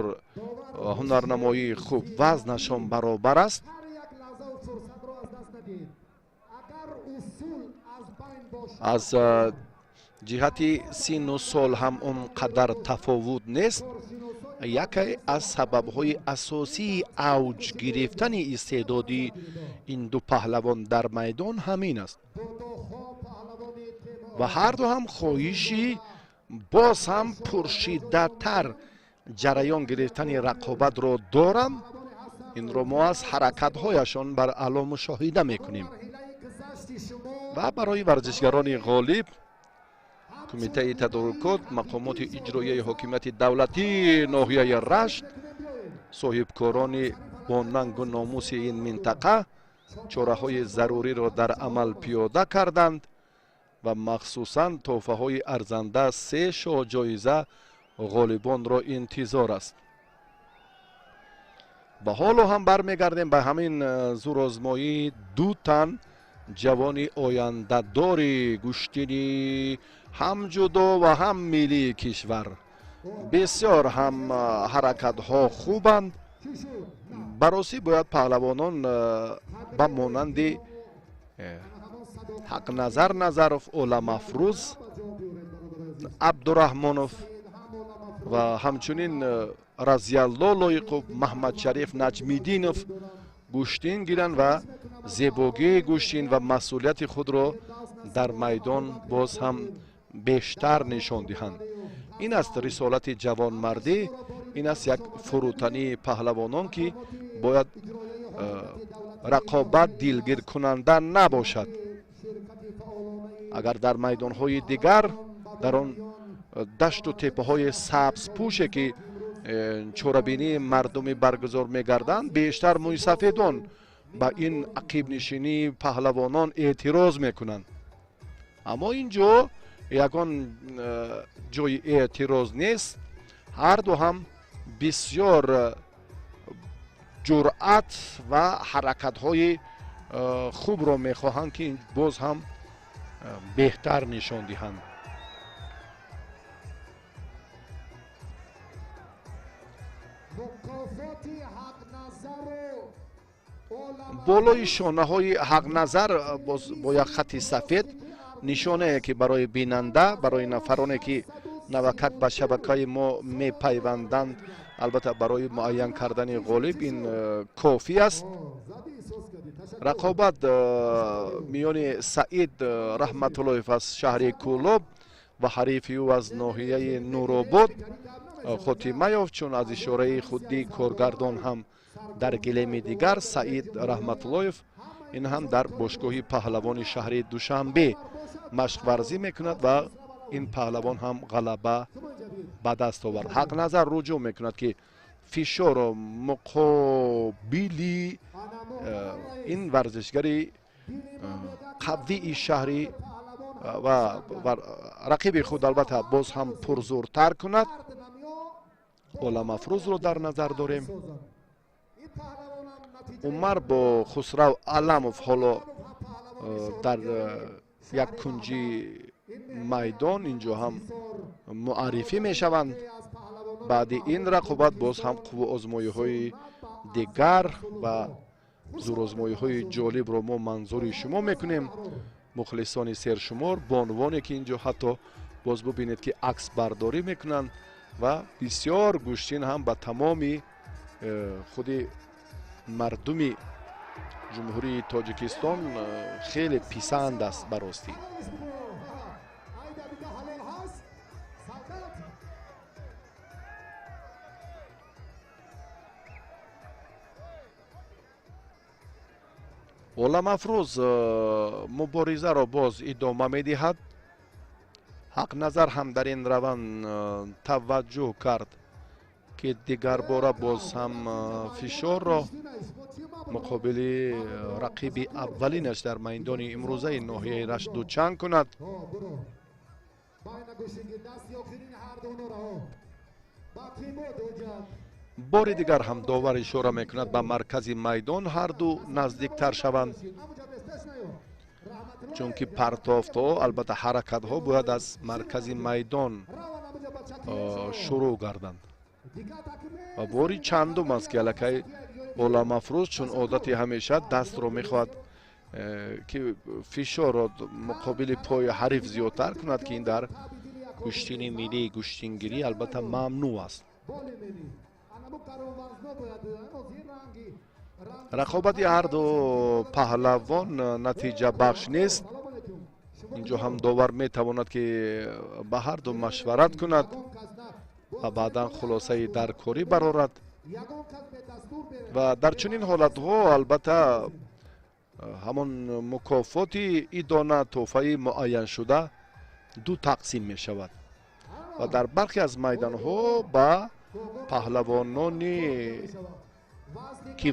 ҳунарнамоии хуб, вазнашон баробар аст. Аз ҷиҳати синну сол ҳам он қадар тафовут нест. Яке аз сабабҳои асосии авҷ гирифтани истеъдоди ин ду паҳлавон дар майдон ҳамин аст ва ҳарду ҳам хоҳиши боз ҳам пуршиддаттар ҷараён гирифтани рақобатро доранд. Инро мо аз ҳаракатҳояшон бар аъло мушоҳида мекунем. Ва барои варзишгарони ғолиб Кумитаи тадорукот, мақомоти иҷроияи ҳокимияти давлатии ноҳияи Рашт, соҳибкорони бо нангу номуси ин минтақа чораҳои заруриро дар амал пиёда карданд ва махсусан тӯҳфаҳои арзанда се шоҳҷоиза ғолибонро интизор аст. Ба ҳоло ҳам бармегардем ба ҳамин зӯрозмоии ду тан ҷавони ояндадори гӯштини ҳам ҷудо ва ҳам миллии кишвар. Бисёр ҳам ҳаракатҳо хубанд. Баросӣ бояд паҳлавонон ба монанди Ҳақназар Назаров, Оламафрӯз Абдураҳмонов ва ҳамчунин Разиялло Лоиқов, Маҳмадшариф Наҷмиддинов гӯштин гиранд ва зебогии гӯштин ва масъулияти худро дар майдон боз ҳам бештар нишон диҳанд. Ин аст рисолати ҷавонмардӣ, ин аст як фурӯтании паҳлавонон, ки бояд рақобат дилгиркунанда набошад. Агар дар майдонҳои дигар, дар он дашту теппаҳои сабзпӯше, ки чорабинии мардумӣ баргузор мегарданд, бештар мӯйсафедон ба ин ақибнишинии паҳлавонон эътироз мекунанд. Аммо ин ҷо ягон ҷои эътироз нест. Ҳарду ҳам бисёр ҷуръат ва ҳаракатҳои хубро мехоҳанд, ки боз ҳам беҳтар нишон диҳанд. Болои шонаҳои Ҳақназар бо як хати сафед нишонае, ки барои бинанда, барои нафароне, ки навакак ба шабакаи мо мепайванданд, албатта барои муайян кардани ғолиб ин кофӣ аст. Рақобат миёни Саид Раҳматуллоев аз шаҳри Кӯлоб ва ҳарифи ӯ аз ноҳияи Нуробод Хотимаёв, чун аз ишораи худи коргардон ҳам дар гилеми дигар Саид Раҳматуллоев, ин ҳам дар бошгоҳи паҳлавони шаҳри Душанбе машқварзӣ мекунад ва ин паҳлавон ҳам ғалаба ба даст овард. Ҳақназар руҷӯъ мекунад, ки фишорро муқобили ин варзишгари қавии шаҳри ва рақиби худ албатта боз ҳам пурзӯртар кунад. Оламафрӯзро дар назар дорем. Умар бо Хусрав Аламов ҳоло дар як кунҷи майдон инҷо ҳам муаррифӣ мешаванд. Баъди ин рақобат боз ҳам қувваозмоиҳои дигар ва зӯрозмоиҳои ҷолибро мо манзури шумо мекунем. Мухлисони сершумор, бонувоне, ки инҷо ҳатто боз бубинед, ки аксбардорӣ мекунанд ва бисёр гӯштин ҳам ба тамоми худи мардуми Ҷумҳурии Тоҷикистон хеле писанд аст ба ростӣ. Оламафрӯз муборизаро боз идома медиҳад. Ҳақназар ҳам дар ин раванд таваҷҷӯҳ кард, ки дигарбора боз ҳам фишорро муқобили рақиби аввалинаш дар майдони имрӯзаи ноҳияи Рашт дучанд кунад. Бори дигар ҳам довар ишора мекунад ба маркази майдон ҳарду наздиктар шаванд, чунки партофтҳо, албатта ҳаракатҳо бояд аз маркази майдон шурӯъ гарданд. Ва бори чандум аст, ки аллакай Оламафрӯз чун одати ҳамеша дастро мехоҳад, ки фишорро муқобили пои ҳариф зиёдтар кунад, ки ин дар гӯштини миллии гӯштингирӣ албатта мамнӯъ аст. Рақобати ҳарду паҳлавон натиҷабахш нест. Инҷо ҳам довар метавонад, ки ба ҳарду машварат кунад ва баъдан хулосаи даркорӣ барорад. Ва дар чунин ҳолатҳо албатта ҳамон мукофоти идона тӯҳфаи муайяншуда ду тақсим мешавад ва дар бархе аз майдонҳо ба паҳлавонони ки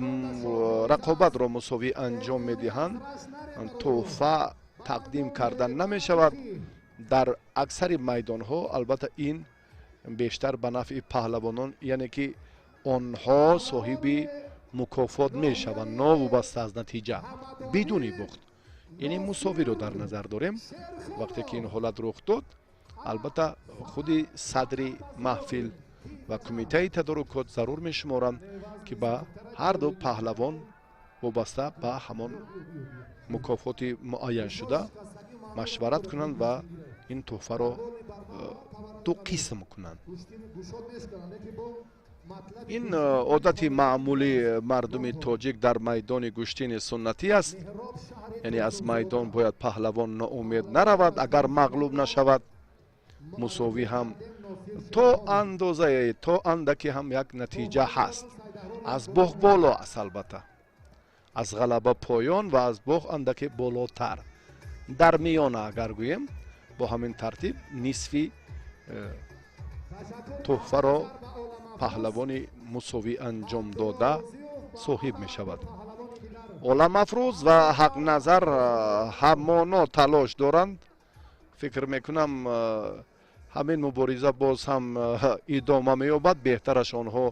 рақобатро мусовӣ анҷом медиҳанд тӯҳфа тақдим карда намешавад. Дар аксари майдонҳо албатта ин бештар ба нафъи паҳлавонон, яъне ки онҳо соҳиби мукофот мешаванд новобаста аз натиҷа, бидуни бухт. Яъне мусовиро дар назар дорем. Вақте ки ин ҳолат рух дод, албатта худи садри маҳфил ва кумитаи тадорукот зарур мешуморанд, ки ба ҳарду паҳлавон вобаста ба ҳамон мукофоти муайяншуда машварат кунанд ва ин тӯҳфаро ду қисм кунанд. Ин одати маъмули мардуми тоҷик дар майдони гӯштини суннатӣ аст. Яъне аз майдон бояд паҳлавон ноумед наравад, агар мағлуб нашавад. Мусовӣ ҳам то андозае, то андаке ҳам як натиҷа ҳаст. Аз боғ боло аст, албатта аз ғалаба поён ва аз боғ андаке болотар. Дар миёна агар гӯем, бо ҳамин тартиб нисфи тӯҳфаро паҳлавони мусовӣ анҷом дода соҳиб мешавад. Оламафрӯз ва Ҳақназар ҳамоно талош доранд. Фикр мекунам, ҳамин мубориза боз ҳам идома меёбад. Беҳтараш онҳо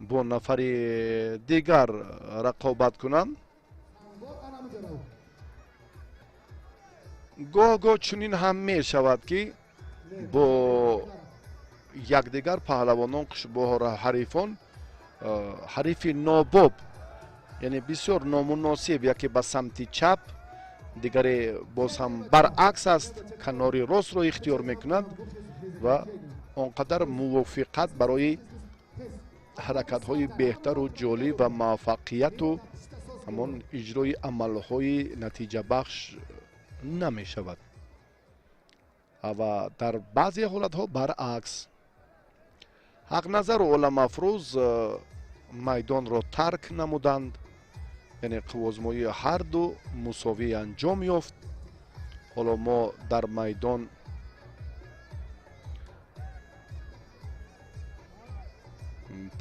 бо нафари дигар рақобат кунанд. Гоҳ-гоҳ чунин ҳам мешавад, ки бо якдигар паҳлавонон, бо ҳарифон, ҳарифи нобоб, яъне бисёр номуносиб, яке ба самти чап, дигаре боз ҳам баръакс аст, канори ростро ихтиёр мекунад ва он қадар мувофиқат барои ҳаракатҳои беҳтару ҷолиб ва муваффақияту ҳамон иҷрои амалҳои натиҷабахш намешавад. Ва дар баъзе ҳолатҳо баръакс. Ҳақназару Оламафрӯз майдонро тарк намуданд, яъне қуввозмоии ҳарду мусовӣ анҷом ёфт. Ҳоло мо дар майдон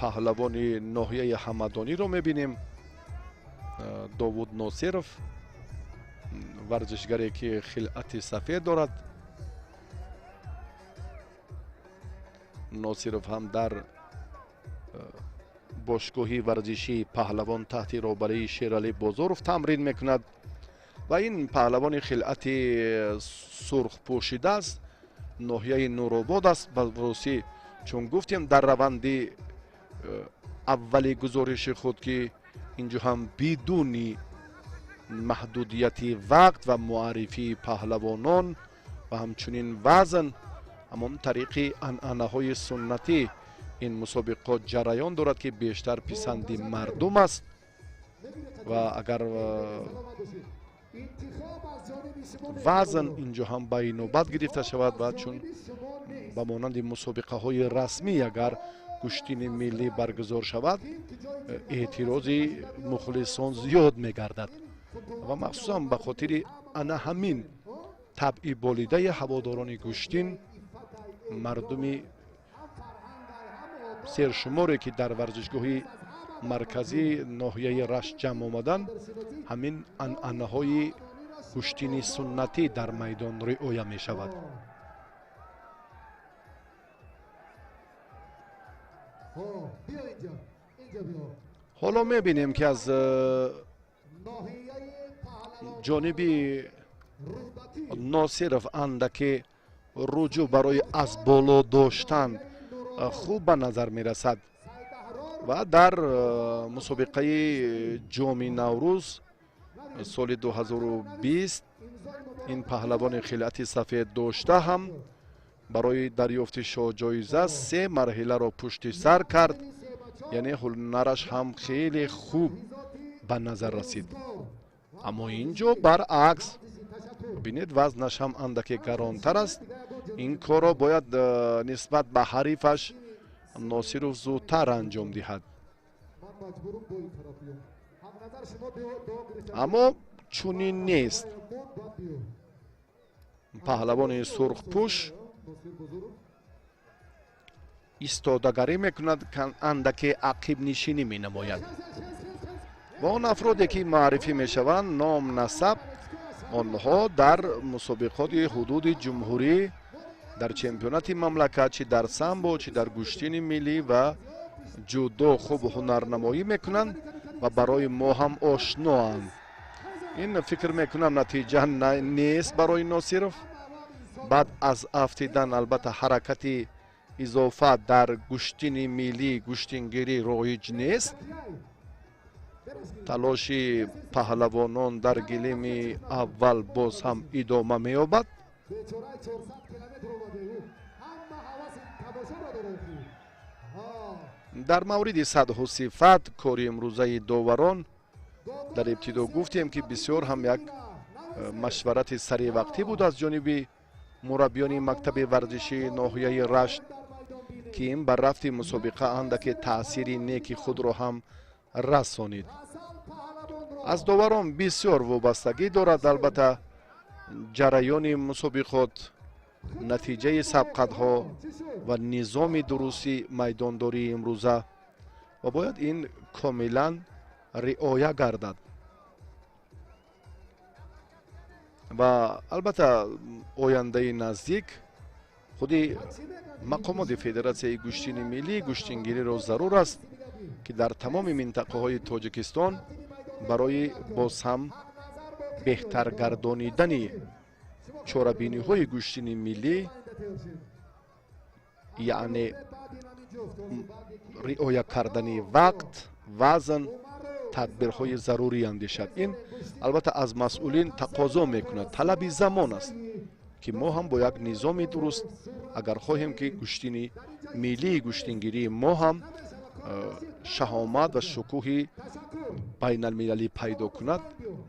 паҳлавони ноҳияи Ҳамадониро мебинем, Довуд Носиров, варзишгаре ки хилъати сафед дорад. Носиров ҳам дар бошгоҳи варзишии Паҳлавон таҳти роҳбарии Шералӣ Бозоров тамрин мекунад ва ин паҳлавони хилъати сурх пӯшидааст, ноҳияи Нуробод аст. Ба русӣ чун гуфтем дар раванди аввали гузориши худ, ки инҷо ҳам бидуни маҳдудияти вақт ва муаррифии паҳлавонон ва ҳамчунин вазн, ҳамон тариқи анъанаҳои суннатӣ ин мусобиқот ҷараён дорад, ки бештар писанди мардум аст. Ва агар вазн инҷо ҳам ба инобат гирифта шавад ва чун ба монанди мусобиқаҳои расмӣ агар гӯштини миллӣ баргузор шавад, эътирози мухлисон зиёд мегардад ва махсусан ба хотири ана ҳамин табъи болидаи ҳаводорони гӯштин, мардуми сершуморе ки дар варзишгоҳи марказии ноҳияи Рашт ҷамъ омаданд, ҳамин анъанаҳои гӯштини суннатӣ дар майдон риоя мешавад. Ҳоло мебинем, ки аз ҷониби Носиров андаке руҷӯъ барои аз боло доштан хуб ба назар мерасад ва дар мусобиқаи Ҷоми Наврӯз соли 2020 ин паҳлавони хилъати сафед дошта ҳам барои дарёфти шоҳҷоиза се марҳиларо пушти сар кард, яъне ҳунараш ҳам хеле хуб ба назар расид. Аммо ин ҷо баръакс, бинед, вазнаш ҳам андаке гаронтар аст. Ин корро бояд нисбат ба ҳарифаш Носиров зудтар анҷом диҳад, аммо чунин нест. Паҳлавони сурхпӯш истодагарӣ мекунад, андаке ақибнишинӣ менамояд ва он афроде ки маърифӣ мешаванд, ном насаб, онҳо дар мусобиқоти ҳудуди ҷумҳурӣ, дар чемпионати мамлакат, чӣ дар самбо, чӣ дар гӯштини миллӣ ва ҷудо хуб ҳунарнамоӣ мекунанд ва барои мо ҳам ошноанд. Ин фикр мекунам натиҷа нест барои Носиров. Баъд аз афтидан албатта ҳаракати изофа дар гӯштини миллӣ, гӯштингирӣ роиҷ нест. Талоши паҳлавонон дар гилеми аввал боз ҳам идома меёбад. Дар мавриди сатҳу сифат кори имрӯзаи доварон дар ибтидо гуфтем, ки бисёр ҳам як машварати саривақтӣ буд аз ҷониби мураббиёни мактаби варзишии ноҳияи Рашт, ки ин бар рафти мусобиқа андаке таъсири неки худро ҳам расонид. Аз доварон бисёр вобастагӣ дорад албатта ҷараёни мусобиқот, натиҷаи сабқатҳо ва низоми дурусти майдондории имрӯза ва бояд ин комилан риоя гардад. Ва албатта ояндаи наздик худи мақомоти Федератсияи гӯштини миллӣ гӯштингириро зарур аст, ки дар тамоми минтақаҳои Тоҷикистон барои боз ҳам беҳтар гардонидани чорабиниҳои гӯштини миллӣ, яъне риоя кардани вақт, вазн, тадбирҳои зарурӣ андешад. Ин албатта аз масъулин тақозо мекунад, талаби замон аст, ки мо ҳам бо як низоми дуруст агар хоҳем, ки гӯштини миллии гӯштингирии мо ҳам шаҳомат ва шукӯҳи байналмилалӣ пайдо кунад,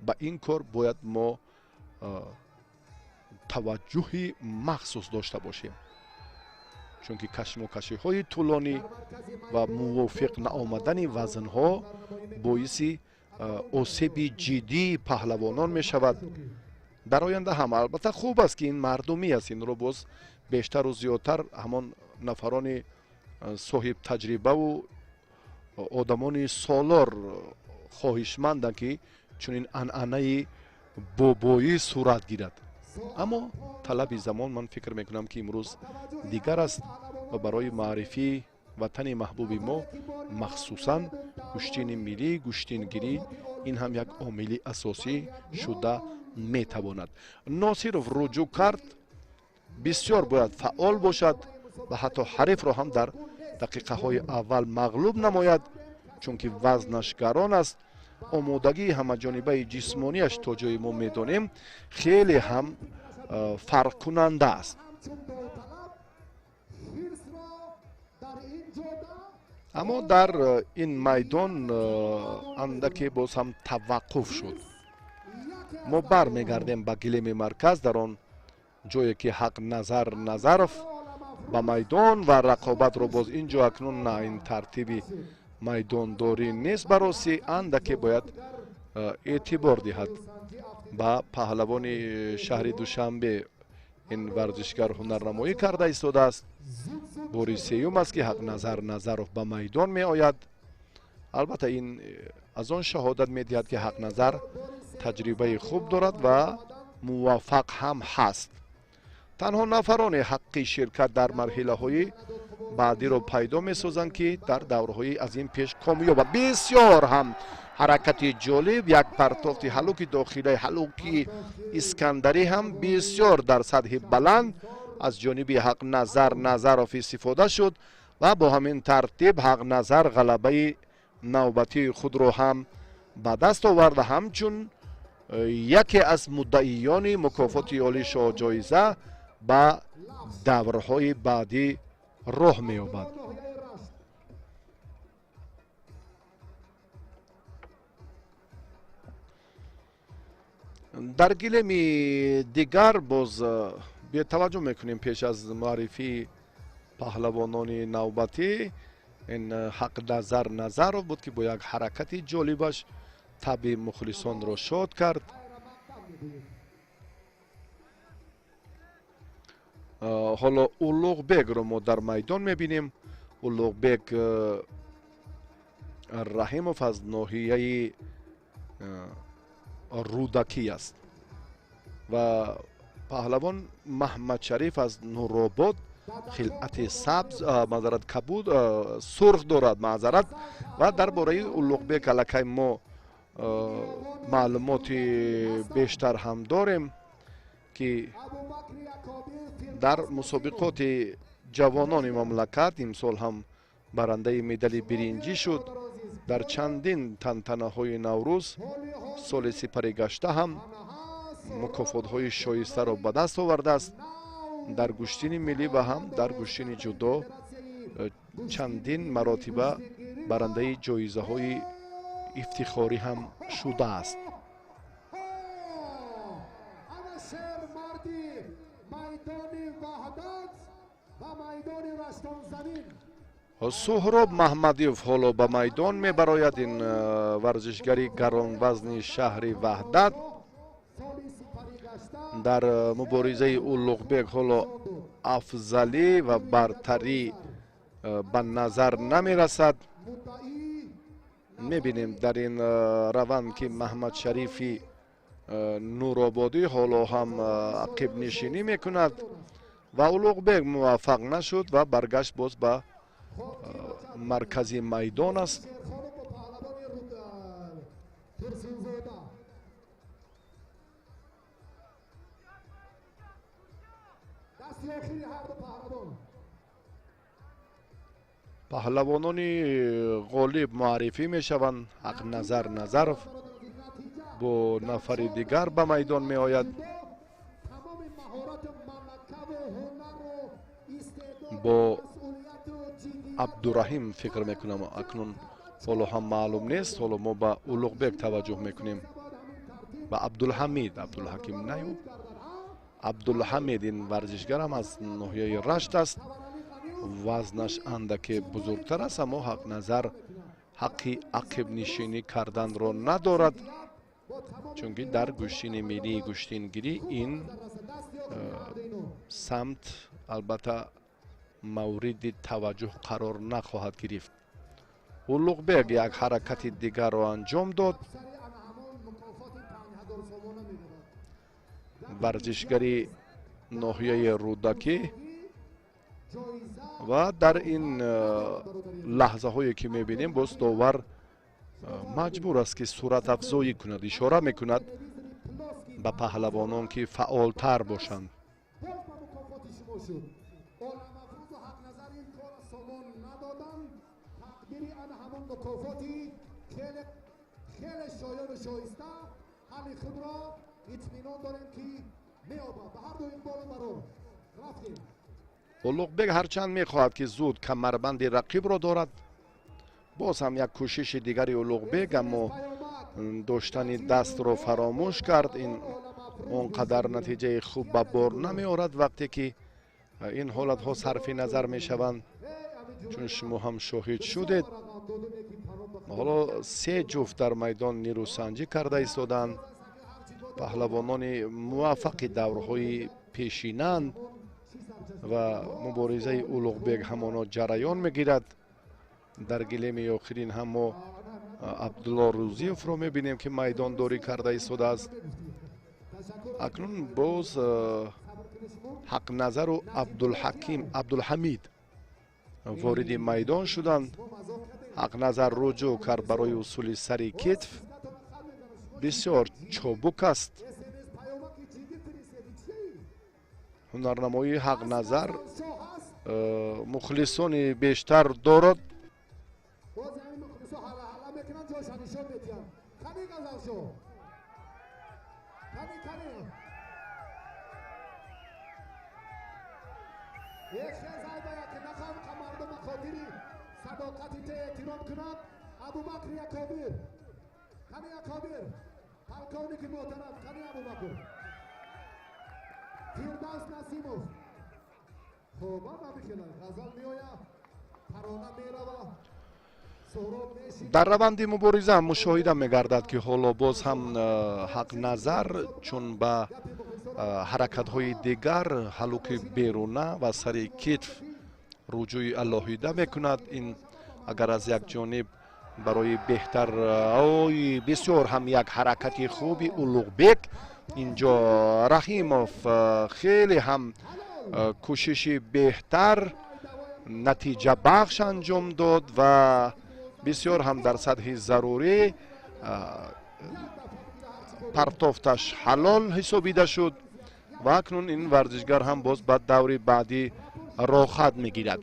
ба ин кор бояд мо таваҷҷӯҳи махсус дошта бошем, чунки кашмокашиҳои тӯлонӣ ва мувофиқ наомадани вазнҳо боиси осеби ҷиддии паҳлавонон мешавад. Дар оянда ҳам албатта хуб аст, ки ин мардумӣ аст, инро боз бештару зиёдтар ҳамон нафарони соҳибтаҷрибаву одамони солор хоҳишманданд, ки чунин анъанаи бобоӣ сурат гирад. Аммо талаби замон ман фикр мекунам, ки имрӯз дигар аст ва барои маърифии ватани маҳбуби мо, махсусан гӯштини миллӣ, гӯштингирӣ, ин ҳам як омили асосӣ шуда метавонад. Носиров руҷӯъ кард, бисёр бояд фаъол бошад ва ҳатто ҳарифро ҳам дар дақиқаҳои аввал мағлуб намояд, чунки вазнаш гарон аст. Омодагии ҳамаҷонибаи ҷисмонияш то ҷое мо медонем хеле ҳам фарқкунанда аст. Аммо дар ин майдон андаке боз ҳам таваққуф шуд. Мо бармегардем ба гилеми марказ, дар он ҷое ки Ҳақназар Назаров ба майдон ва рақобатро боз ин ҷо акнун на ин тартиби майдондорӣ нест, бароси андаке бояд эътибор диҳад ба паҳлавони шаҳри Душанбе. Ин варзишгар ҳунарнамоӣ карда истодааст. Бори сеюм аст, ки Ҳақназар Назаров ба майдон меояд. Албатта ин аз он шаҳодат медиҳад, ки Ҳақназар таҷрибаи хуб дорад ва муваффақ ҳам ҳаст. Танҳо нафароне ҳаққи ширкат дар марҳилаҳои Баъдиро пайдо месозанд, ки дар даврҳои аз ин пеш комёбанд. Бисёр ҳам ҳаракати ҷолиб, як партофти ҳалуки дохилаи ҳалуки Искандарӣ ҳам бисёр дар сатҳи баланд аз ҷониби Ҳақназар Назаров истифода шуд ва бо ҳамин тартиб Ҳақназар ғалабаи навбатии худро ҳам ба даст оварда, ҳамчун яке аз муддаиёни мукофоти олии шоҳҷоиза ба даврҳои баъдӣ роҳ меёбад. Дар гилеми дигар боз бетаваҷҷӯҳ мекунем пеш аз муаррифии паҳлавонони навбатӣ. Ин Ҳақназар Назаров буд, ки бо як ҳаракати ҷолибаш таби мухлисонро шод кард. Ҳоло Улуғбегро мо дар майдон мебинем. Улуғбег Раҳимов аз ноҳияи Рӯдакӣ аст ва паҳлавон Маҳмадшариф аз Нуробод хилъати сабз, маъзарат, кабуд, сурх дорад, маъзарат. Ва дар бораи Улуғбек аллакай мо маълумоти бештар ҳам дорем, ки дар мусобиқоти ҷавонони мамлакат имсол ҳам барандаи медали биринҷӣ шуд. Дар чандин тантанаҳои Наврӯз соли сипаригашта ҳам мукофотҳои шоистаро ба даст овардааст. Дар гӯштини миллӣ ва ҳам дар гӯштини ҷудо чандин маротиба барандаи ҷоизаҳои ифтихорӣ ҳам шудааст. Суҳроб Маҳмадиев ҳоло ба майдон мебарояд. Ин варзишгари гаронвазни шаҳри Ваҳдат дар муборизаи Улуғбек ҳоло афзалӣ ва бартарӣ ба назар намерасад. Мебинем дар ин раванд, ки Маҳмадшарифи Нурободӣ ҳоло ҳам ақибнишинӣ мекунад ва Улуғбек муваффақ нашуд ва баргашт боз ба маркази майдон аст. Паҳлавонони ғолиб муаррифӣ мешаванд. Ҳақназар Назаров бо нафари дигар ба майдон меояд. Бо Абдураҳим фикр мекунам, акнун ҳоло ҳам маълум нест. Ҳоло мо ба Улуғбек таваҷҷӯҳ мекунем, ба Абдулҳамид, Абдулҳаким наю Абдулҳамид. Ин варзишгарам аз ноҳияи Рашт аст. Вазнаш андаке бузургтар аст, аммо Ҳақназар ҳаққи ақибнишинӣ карданро надорад, чунки дар гӯштини миллии гӯштингирӣ ин самт албатта мавриди таваҷҷӯҳ қарор нахоҳад гирифт. Улуғбек як ҳаракати дигарро анҷом дод. Варзишгари ноҳияи Рӯдакӣ ва дар ин лаҳзаҳое ки мебинем, боз довар маҷбур аст, ки суратафзоӣ кунад, ишора мекунад ба паҳлавонон, ки фаъолтар бошанд. Улуғбек ҳарчанд мехоҳад, ки зуд камарбанди рақибро дорад, боз ҳам як кӯшиши дигари Улуғбек, аммо доштани дастро фаромӯш кард. Ин он қадар натиҷаи хуб ба бор намеорад, вақте ки ин ҳолатҳо сарфи назар мешаванд, чун шумо ҳам шоҳид шудед. Ҳоло се ҷуфт дар майдон нерӯсанҷӣ карда истодаанд. Паҳлавонони муваффақи даврҳои пешинанд ва муборизаи Улуғбек ҳамоно ҷараён мегирад. Дар гилеми охирин ҳам мо Абдулло Рӯзиевро мебинем, ки майдондорӣ карда истодааст. Акнун боз Ҳақназару Абдулҳаким, Абдулҳамид Вориди майдон шуданд. Ҳақназар руҷӯъ кард барои усули сари китф. Бисёр чобук аст. Ҳунарнамоии Ҳақназар мухлисони бештар дорад. Дар раванди мубориза мушоҳида мегардад, ки ҳоло боз ҳам Ҳақназар чун ба ҳаракатҳои дигар ҳалуки беруна ва сари китф руҷӯи алоҳида мекунад. Ин агар аз як ҷониб барои беҳтар ой бисёр ҳам як ҳаракати хуби Улуғбек инҷо Раҳимов хеле ҳам кӯшиши беҳтар натиҷабахш анҷом дод ва бисёр ҳам дар сатҳи зарурӣ партофташ ҳалол ҳисобида шуд ва акнун ин варзишгар ҳам боз ба даври баъдӣ роҳат мегирад.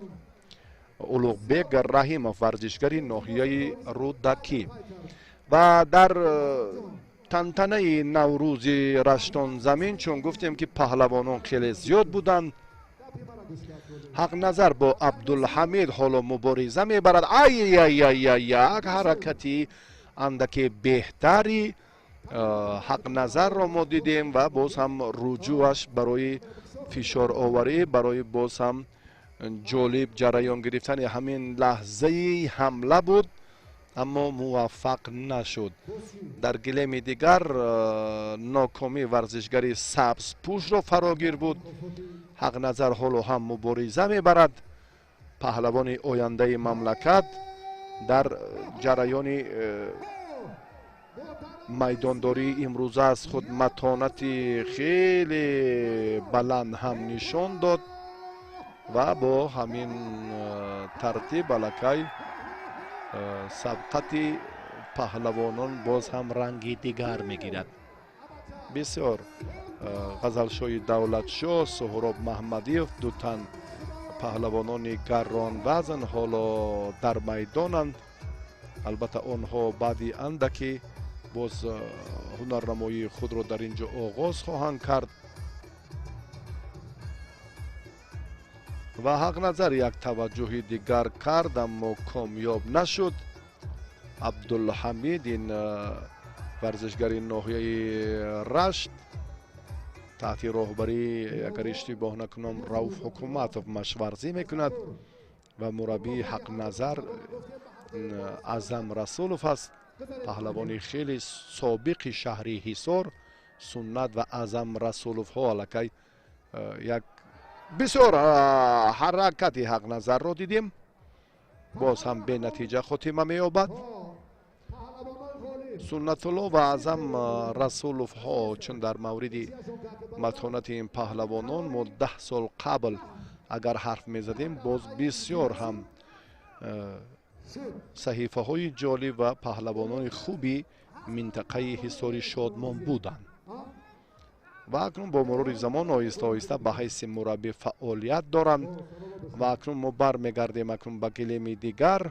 Улуғбек Раҳимов, варзишгари ноҳияи Рӯдакӣ. Ва дар тантанаи Наврӯзи Раштонзамин, чун гуфтем, ки паҳлавонон хеле зиёд буданд, Ҳақназар бо Абдулҳамид ҳоло мубориза мебарад. Ай-яй-яй, як ҳаракати андаке беҳтари Ҳақназарро мо дидем ва боз ҳам руҷӯаш барои фишороварӣ, барои боз ҳам ҷолиб ҷараён гирифтани ҳамин лаҳзаи ҳамла буд, аммо муваффақ нашуд. Дар гилеми дигар нокомӣ варзишгари сабзпӯшро фарогир буд. Ҳақназар ҳоло ҳам мубориза мебарад. Паҳлавони ояндаи мамлакат дар ҷараёни майдондории имрӯза аз худ матонати хеле баланд ҳам нишон дод ва бо ҳамин тартиб аллакай сабқати паҳлавонон боз ҳам ранги дигар мегирад. Бисёр Ғазалшоҳи Давлатшоҳ, Суҳроб Маҳмадиев, ду тан паҳлавонони гаронвазн ҳоло дар майдонанд. Албатта, онҳо баъди андаке боз ҳунарнамоии худро дар ин ҷо оғоз хоҳанд кард. Ва Ҳақназар як таваҷҷӯҳи дигар кард, аммо комёб нашуд. Абдулҳамид, ин варзишгари ноҳияи Рашт, таҳти роҳбарии, агар иштибоҳ накунам, Рауф Ҳукуматов машварзӣ мекунад ва мураббии Ҳақназар Аъзам Расулов аст. Паҳлавони хеле собиқи шаҳри Ҳисор. Суннат ва Аъзам Расуловҳо аллакай як бисёр ҳаракати Ҳақназарро дидем, боз ҳам бенатиҷа хотима меёбад. Суннатулло ва Аъзам Расуловҳо, чун дар мавриди матонати ин паҳлавонон мо 10 сол қабл агар ҳарф мезадем, боз бисёр ҳам саҳифаҳои ҷолиб ва паҳлавонони хуби минтақаи Ҳисори Шодмон буданд. Ва акнун бо мурури замон оҳиста оҳиста ба ҳайси мураббӣ фаъолият доранд. Ва акнун мо бармегардем акнун ба гилеми дигар.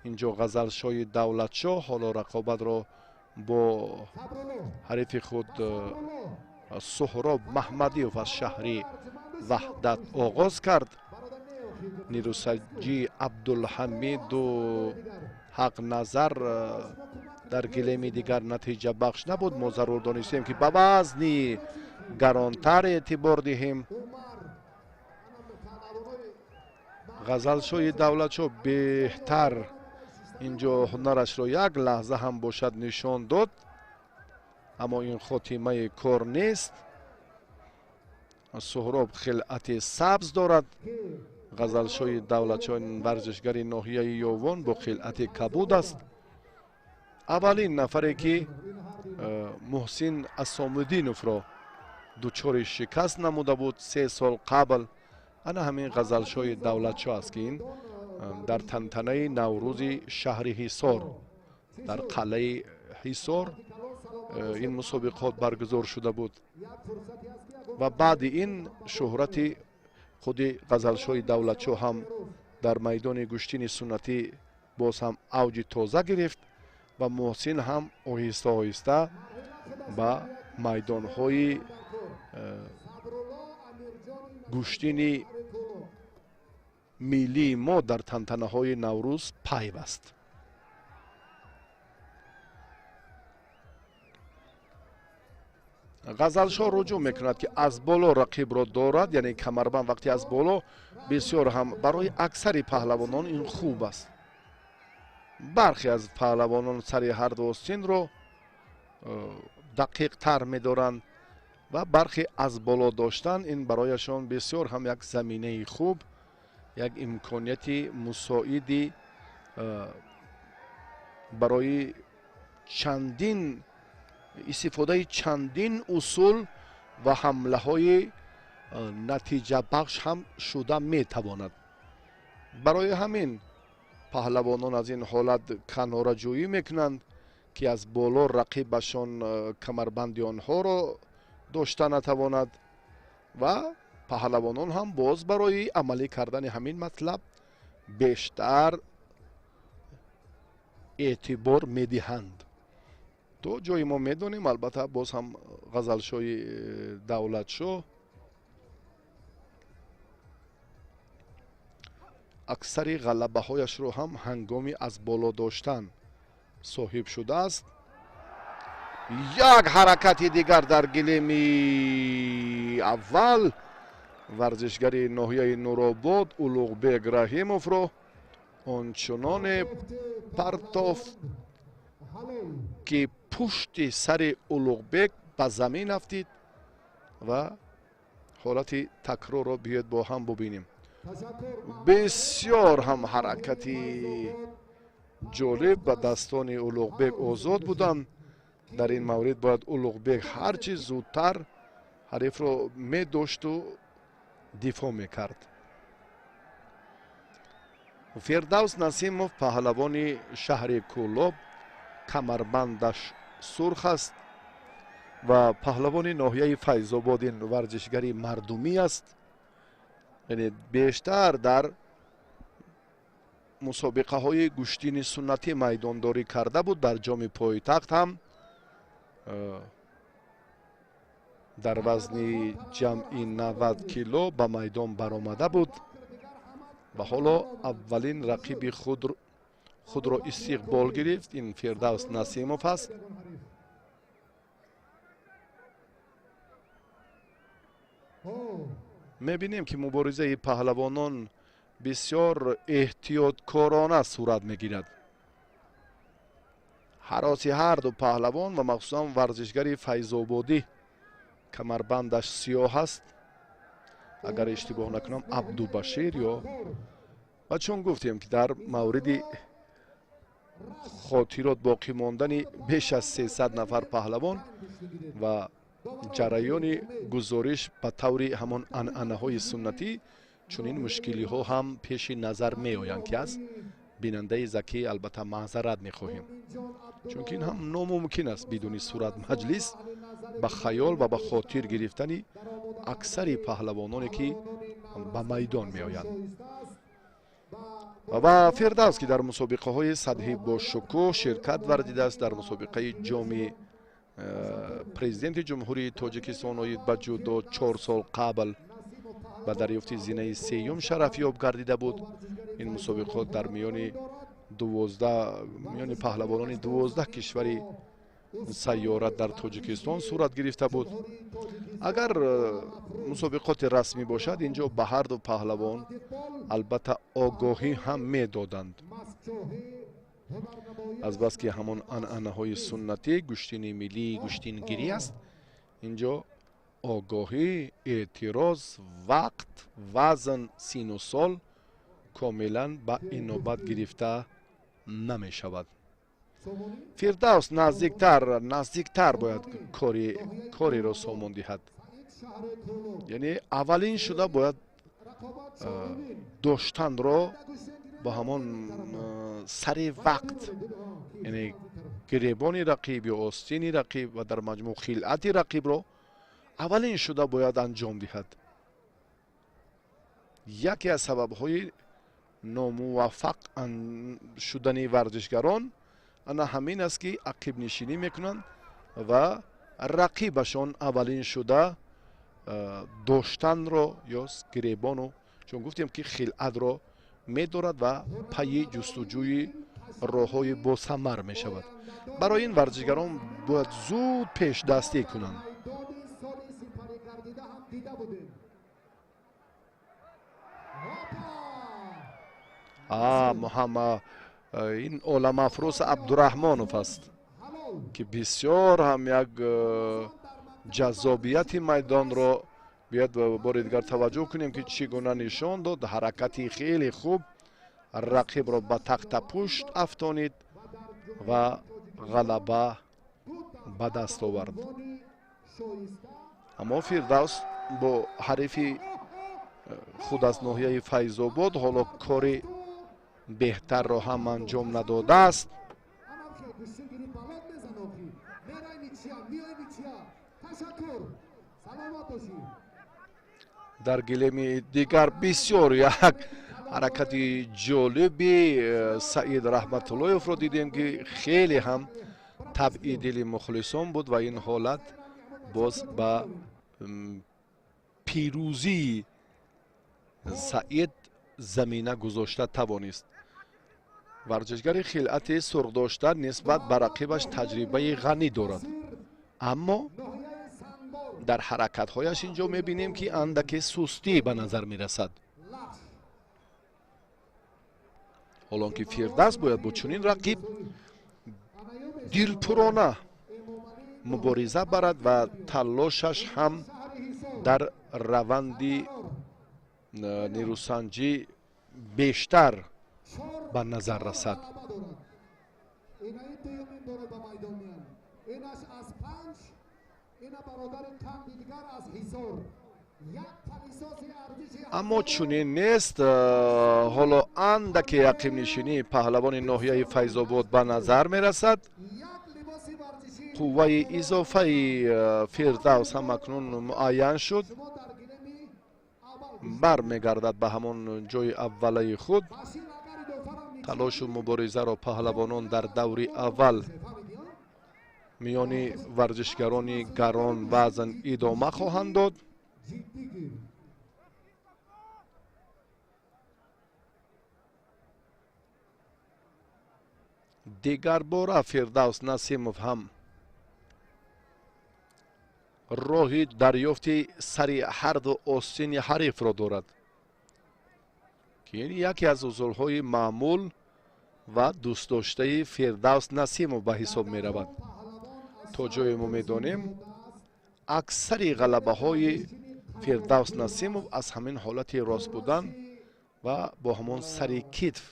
Инҷо Ғазалшоҳи Давлатшоҳ ҳоло рақобатро бо ҳарифи худ Суҳроб Маҳмадиев аз шаҳри Ваҳдат оғоз кард. Нирӯсаҷӣ Абдулҳамиду Ҳақназар дар гилеми дигар натиҷабахш набуд. Мо зарур донистем, ки ба вазни гаронтар эътибор диҳем. Ғазалшоҳи Давлатшоҳ беҳтар инҷо ҳунарашро як лаҳза ҳам бошад нишон дод, аммо ин хотимаи кор нест. Суҳроб хилъати сабз дорад. Ғазалшоҳи Давлатшоҳ, варзишгари ноҳияи Ёвон, бо хилъати кабуд аст. Аввалин нафаре, ки Муҳсин Асомуддиновро дучори шикаст намуда буд 3 сол қабл, ана ҳамин Ғазалшоҳи Давлатшоҳ аст, ки ин Дар тантанаи Наврӯзи шаҳри Ҳисор, дар қалъаи Ҳисор ин мусобиқот баргузор шуда буд ва баъди ин шӯҳрати худи Ғазалшоҳи Давлатшоҳ ҳам дар майдони гӯштини суннатӣ боз ҳам авҷи тоза гирифт ва Муҳсин ҳам оҳиста оҳиста ба майдонҳои гӯштини миллии мо дар тантанаҳои Наврӯз пайваст. Ғазалшоҳ руҷӯъ мекунад, ки аз боло рақибро дорад, яъне камарбанд вақте аз боло бисёр ҳам барои аксари паҳлавонон ин хуб аст. Бархе аз паҳлавонон сари ҳарду остинро дақиқтар медоранд ва бархе аз боло доштан ин барояшон бисёр ҳам як заминаи хуб, як имконияти мусоиди барои чандин истифодаи чандин усул ва ҳамлаҳои натиҷабахш ҳам шуда метавонад. Барои ҳамин паҳлавонон аз ин ҳолат канораҷӯӣ мекунанд, ки аз боло рақибашон камарбанди онҳоро дошта натавонад ва паҳлавонон ҳам боз барои амалӣ кардани ҳамин матлаб бештар эътибор медиҳанд. То ҷои мо медонем, албатта, боз ҳам Ғазалшоҳи Давлатшоҳ аксари ғалабаҳояшро ҳам ҳангоми аз боло доштан соҳиб шудааст. Як ҳаракати дигар дар гилеми аввал варзишгари ноҳияи Нуробод Улуғбек Раҳимовро ончуноне партофт, ки пушти сари Улуғбек ба замин афтид ва ҳолати такрорро биёед бо ҳам бубинем. Бисёр ҳам ҳаракати ҷолиб ба дастони Улуғбек озод буданд. Дар ин маврид бояд Улуғбек ҳарчи зудтар ҳарифро медошту дифоъ мекард. Фирдавс Насимов, паҳлавони шаҳри Кӯлоб, камарбандаш сурх аст ва паҳлавони ноҳияи Файзобод ин варзишгари мардумӣ аст, яъне бештар дар мусобиқаҳои гӯштини суннатӣ майдондорӣ карда буд. Дар ҷоми пойтахт ҳам дар вазни ҷамъи 90 кило ба майдон баромада буд ва ҳоло аввалин рақиби худро истиқбол гирифт. Ин Фирдавс Насимов аст. Мебинем, ки муборизаи паҳлавонон бисёр эҳтиёткорона сурат мегирад. Ҳароси ҳарду паҳлавон ва махсусан варзишгари Файзободӣ, камарбандаш сиёҳ аст, агар иштибоҳ накунам, Абдубашир ё ва чун гуфтем, ки дар мавриди хотирот боқӣ мондани беш аз 300 нафар паҳлавон ва ҷараёни гузориш ба таври ҳамон анъанаҳои суннатӣ чунин мушкилиҳо ҳам пеши назар меоянд, ки аз бинандаи закӣ албатта маъзарат мехоҳем, чунки ин ҳам номумкин аст бидуни сурат маҷлис ба хаёл ва ба хотир гирифтани аксари паҳлавононе, ки ба майдон меоянд. Ва Фирдавс, ки дар мусобиқаҳои сатҳи бошукӯҳ ширкат варзидааст, дар мусобиқаи ҷоми президенти Ҷумҳурии Тоҷикистон оид ба ҷудо 4 сол қабл ба дарёфти зинаи сеюм шарафёб гардида буд. Ин мусобиқот дар миёни 12 миёни паҳлавонони 12 кишвари сайёра дар Тоҷикистон сурат гирифта буд. Агар мусобиқоти расмӣ бошад, ин ҷо ба ҳарду паҳлавон албатта огоҳӣ ҳам медоданд. Азбаски ҳамон анъанаҳои суннатӣ гӯштини миллии гӯштингирӣ аст, ин ҷо огоҳӣ, эътироз, вақт, вазн, сину сол комилан ба инобат гирифта намешавад. Фирдавс наздиктар, наздиктар бояд кориро сомон диҳад, яъне аввалин шуда бояд доштанро бо ҳамон сари вақт, яъне гиребони рақиб ё остини рақиб ва дар маҷмӯъ хилъати рақибро аввалин шуда бояд анҷом диҳад. Яке аз сабабҳои номуваффақ шудани варзишгарон ана ҳамин аст, ки ақибнишинӣ мекунанд ва рақибашон аввалин шуда доштанро ё гиребону, чун гуфтем ки хилъатро медорад ва пайи ҷустуҷӯи роҳҳои босамар мешавад. Барои ин варзишгарон бояд зуд пешдастӣ кунанд. Муҳаммад ин Оламафрӯз Абдураҳмонов аст, ки бисёр ҳам як ҷаззобияти майдонро биёд бори дигар таваҷҷӯҳ кунем, ки чӣ гуна нишон дод. Ҳаракати хеле хуб, рақибро ба тахтапушт афтонид ва ғалаба ба даст овард. Аммо Фирдавс бо ҳарифи худ аз ноҳияи Файзобод ҳоло кори беҳтарро ҳам анҷом надодааст. Дар гилеми дигар бисёр як ҳаракати ҷолиби Саид Раҳматуллоевро дидем, ки хеле ҳам табъи дили мухлисон буд ва ин ҳолат боз ба пирӯзии Саид замина гузошта тавонист. Варзишгари хилъати сурхдошта нисбат ба рақибаш таҷрибаи ғанӣ дорад, аммо дар ҳаракатҳояш инҷо мебинем, ки андаке сустӣ ба назар мерасад. Ҳолон ки Фирдавс бояд бо чунин рақиб дилпурона мубориза барад ва талошаш ҳам дар раванди нерӯсанҷӣ бештар ба назар расад. Аммо чунин нест. Ҳоло андаке ақибнишинии паҳлавони ноҳияи Файзобод ба назар мерасад. Қувваи изофаи Фирдавс ҳам акнун муайян шуд, бармегардад ба ҳамон ҷои аввалаи худ. Талошу муборизаро паҳлавонон дар даври аввал миёни варзишгарони гарон вазн идома хоҳанд дод. Дигар бора Фирдавс Насимов ҳам роҳи дарёфти сари ҳарду остини ҳарифро дорад, ки ин яке аз усулҳои маъмул ва дӯстдоштаи Фирдавс Насимов ба ҳисоб меравад. То ҷое мо медонем, аксари ғалабаҳои Фирдавс Насимов аз ҳамин ҳолати рост будан ва бо ҳамон сари китф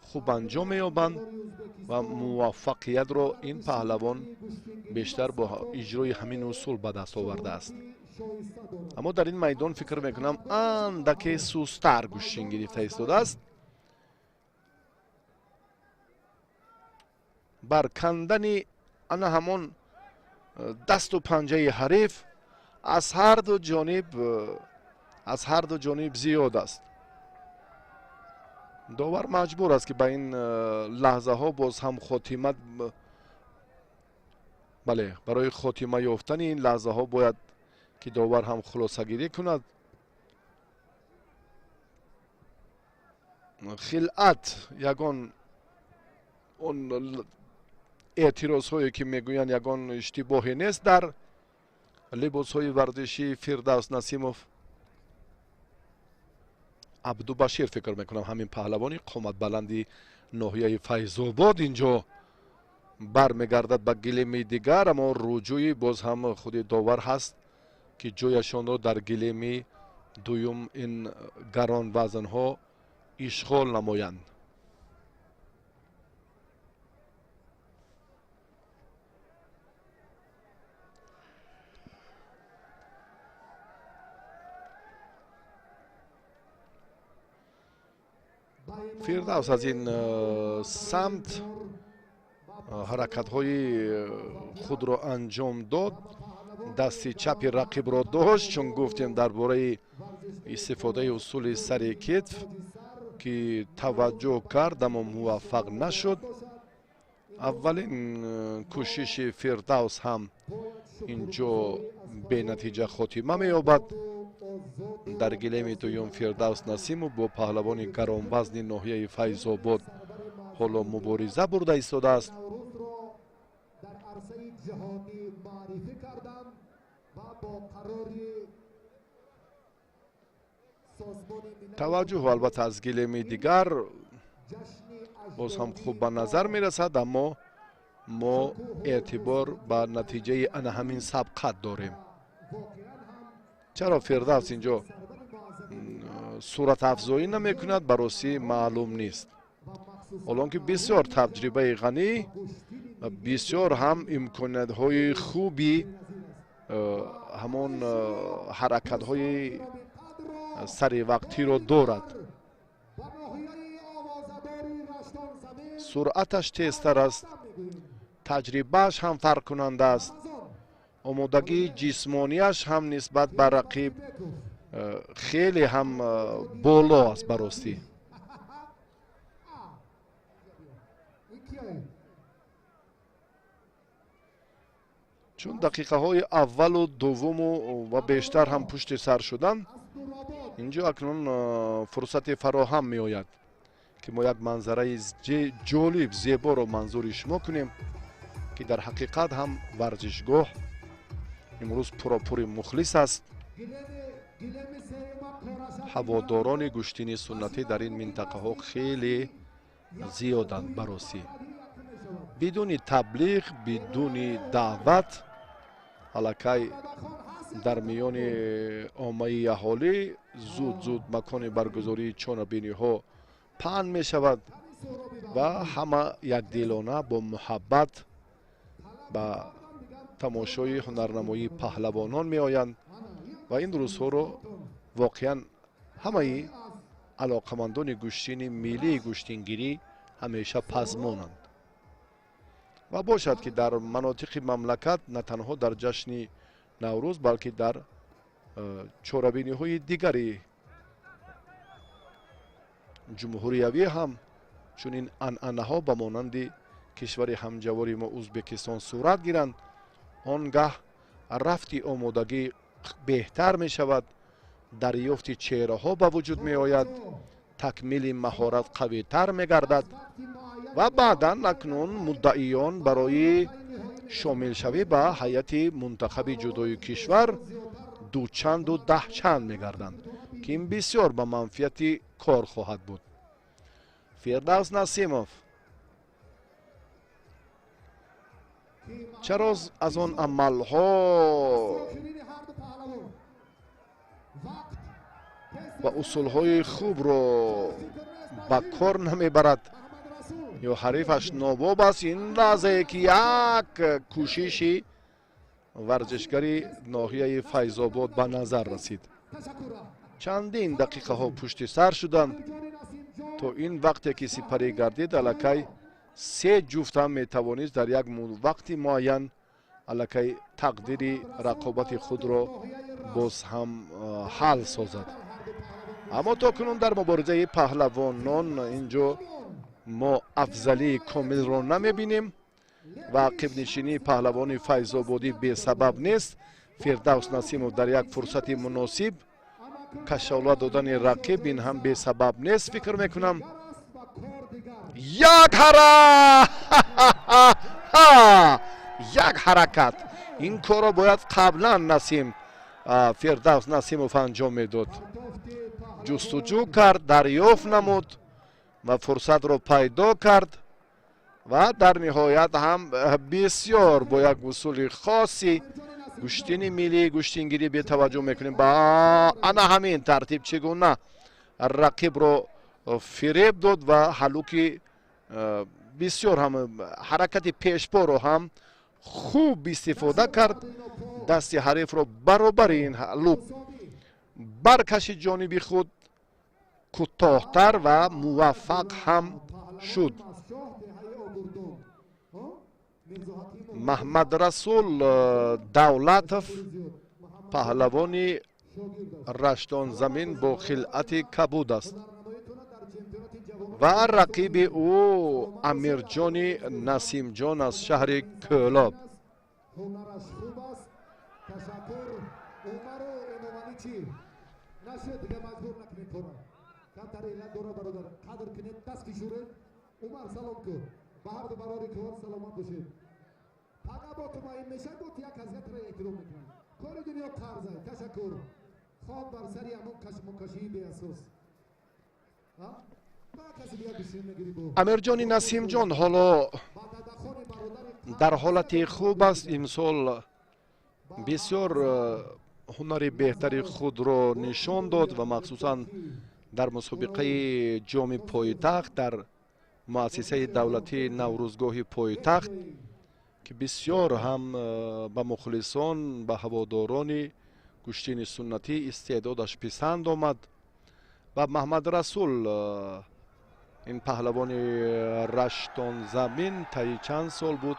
хуб анҷом меёбанд ва муваффақиятро ин паҳлавон бештар бо иҷрои ҳамин усул ба даст овардааст. Аммо дар ин майдон фикр мекунам андаке сустар гӯштин гирифта истодааст. Бар кандани ана ҳамон дасту панҷаи ҳариф аз ҳар ду ҷониб зиёд аст. Довар маҷбур аст, ки ба ин лаҳзаҳо боз ҳам хотима, бале, барои хотима ёфтани ин лаҳзаҳо бояд ки довар ҳам хулосагирӣ кунад. Хилъат ягон он эътирозҳое ки мегӯянд ягон иштибоҳе нест дар либосҳои варзишии Фирдавс Насимов. Абдубашир фикр мекунам ҳамин паҳлавони қоматбаланди ноҳияи Файзобод инҷо бармегардад ба гилеми дигар, аммо руҷӯи боз ҳам худи довар ҳаст, ки ҷояшонро дар гилеми дуюм ин гаронвазнҳо ишғол намоянд. Фирдавс аз ин самт ҳаракатҳои худро анҷом дод, дасти чапи рақибро дошт, чун гуфтем дар бораи истифодаи усули сари китф, ки таваҷҷӯҳ кард, аммо муваффақ нашуд. Аввалин кӯшиши Фирдавс ҳам инҷо бенатиҷа хотима меёбад. Дар гилеми дуюм Фирдавс Насимов бо паҳлавони гаронвазни ноҳияи Файзобод ҳоло мубориза бурда истодааст. Дар арсаи ҷаҳонӣ маърифӣ кардам ва бо қарори Созмони Милали Таваҷҷӯҳ, албатта, аз гилеми дигар ҷашни боз ҳам хуб ба назар мерасад, аммо мо эътибор ба натиҷаи ана ҳамин сабқат дорем. Чаро Фирдавс инҷо суръатафзоӣ намекунад, ба ростӣ маълум нест, ҳолон ки бисёр таҷрибаи ғанӣ ва бисёр ҳам имкониятҳои хуби ҳамон ҳаракатҳои сари вақтиро дорад. Ба ноҳияи овозадори Раштон замин Суръаташ тезтар аст, таҷрибааш ҳам фарқкунанда аст, омодагии ҷисмонияш ҳам нисбат ба рақиб хеле ҳам боло аст, ба ростӣ. Ин кияе? Чун дақиқаҳои аввалу дуввуму ва бештар ҳам пушти сар шуданд, инҷо акнун фурсате фароҳам меояд, ки мо як манзараи ҷолиб, зеборо манзури шумо кунем, ки дар ҳақиқат ҳам варзишгоҳ имрӯз пурапури мухлис аст. Ҳаводорони гӯштини суннатӣ дар ин минтақаҳо хеле зиёданд, ба ростӣ. Бидуни таблиғ, бидуни даъват аллакай дар миёни оммаи аҳолӣ зуд зуд макони баргузории чорабиниҳо паҳн мешавад ва ҳама якдилона бо муҳаббат ба тамошои ҳунарнамоии паҳлавонон меоянд ва ин рӯзҳоро воқеан ҳамаи алоқамандони гӯштини миллии гӯштингирӣ ҳамеша пазмонанд. Ва бошад, ки дар манотиқи мамлакат на танҳо дар ҷашни Наврӯз, балки дар чорабиниҳои дигари ҷумҳуриявӣ ҳам чунин анъанаҳо ба монанди кишвари ҳамҷавори мо Ӯзбекистон сурат гиранд, он гаҳ рафти омодагӣ беҳтар мешавад, дарёфти чеҳраҳо ба вуҷуд меояд, такмили маҳорат қавитар мегардад ва баъдан акнун муддаиён барои шомилшавӣ ба ҳайати мунтахаби ҷудои кишвар дучанду даҳчанд мегарданд, ки ин бисёр ба манфиати кор хоҳад буд. Фирдавс Насимов чаро аз он амалҳо ва усулҳои хубро ба кор намебарад ё ҳарифаш нобоб аст? Ин лаҳзае ки як кӯшиши варзишгари ноҳияи Файзобод ба назар расид, чандин дақиқаҳо пушти сар шуданд то ин вақте ки сипарӣ гардид, аллакай се ҷуфт ҳам метавонист дар як вақти муайян аллакай тақдири рақобати худро боз ҳам ҳал созад. Аммо то кунун дар муборизаи паҳлавонон инҷо мо афзалии комилро намебинем ва ақибнишинии паҳлавони Файзободӣ бесабаб нест. Фирдавс Насимов дар як фурсати муносиб кашола додани рақиб, ин ҳам бесабаб нест, фикр мекунам. Як ҳаракат, ин корро бояд қаблан Насим Фирдавс Насимов анҷом медод. Ҷустуҷӯ кард, дарёфт намуд ва фурсатро пайдо кард ва дар ниҳоят ҳам бисёр бо як усули хоси гӯштини миллии гӯштингирӣ бетаваҷҷӯҳ мекунем ба ана ҳамин тартиб, чӣ гуна рақибро фиреб дод ва ҳалуки бисёр ҳам ҳаракати пешпоро ҳам хуб истифода кард, дасти ҳарифро баробари ин ҳалук баркашид ҷониби худ. Кӯтоҳтар ва муваффақ ҳам шуд. Маҳмадрасул Давлатов, паҳлавони Раштонзамин бо хилъати кабуд аст ва рақиби ӯ Амирҷони Насимҷон аз шаҳри Кӯлоб. Амирҷони Насимҷон ҳоло дар ҳолати хуб аст. Имсол бисёр ҳунари беҳтари худро нишон дод ва махсусан дар мусобиқаи ҷоми пойтахт дар муассисаи давлатии Наврӯзгоҳи пойтахт, ки бисёр ҳам ба мухлисон, ба ҳаводорони гӯштини суннатӣ истеъдодаш писанд омад. Ва Маҳмадрасул, ин паҳлавони Раштонзамин, таи чанд сол буд,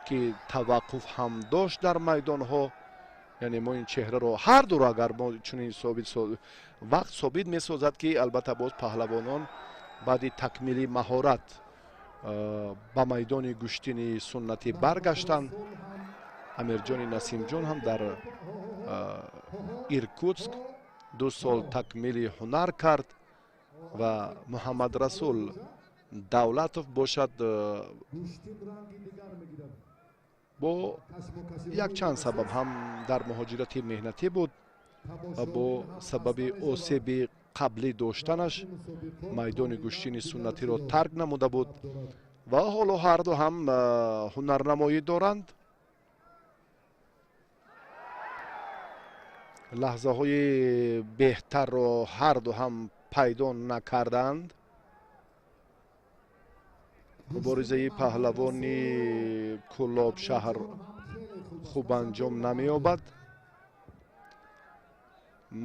ки таваққуф ҳам дошт дар майдонҳо. Яъне мо ин чеҳраро ҳар дуро агар мо чунин вақт собит месозад, ки албатта боз паҳлавонон баъди такмили маҳорат ба майдони гӯштини суннатӣ баргаштанд. Амирҷони Насимҷон ҳам дар Иркутск 2 сол такмили ҳунар кард ва Муҳаммадрасул Давлатов бошад, бо якчанд сабаб ҳам дар муҳоҷирати меҳнатӣ буд ва бо сабаби осеби қаблӣ доштанаш майдони гӯштини суннатиро тарк намуда буд ва ҳоло ҳарду ҳам ҳунарнамоӣ доранд. Лаҳзаҳои беҳтарро ҳарду ҳам пайдо накарданд. Муборизаи паҳлавони Кӯлоб шаҳр хуб анҷом намеёбад.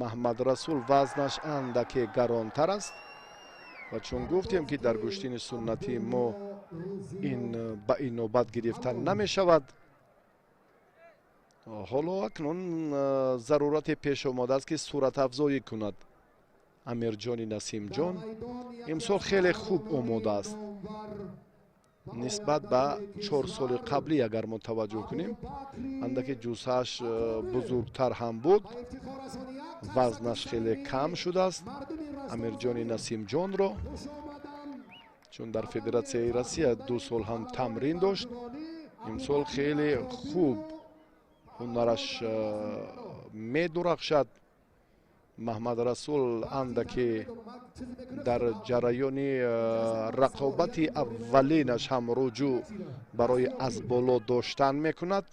Маҳмадрасул вазнаш андаке гаронтар аст ва чун гуфтем, ки дар гӯштини суннатӣ мо ин ба инобат гирифта намешавад, ҳоло акнун зарурате пеш омадааст, ки суратафзоӣ кунад. Амирҷони Насимҷон имсол хеле хуб омода аст нисбат ба 4 соли қаблӣ. Агар мо таваҷҷӯҳ кунем, андаке ҷусааш бузургтар ҳам буд, вазнаш хеле кам шудааст Амирҷони Насимҷонро, чун дар Федератсияи Россия 2 сол ҳам тамрин дошт. Имсол хеле хуб ҳунараш медурахшад. Маҳмадрасул андаке дар ҷараёни рақобати аввалинаш ҳам руҷӯъ барои аз боло доштан мекунад.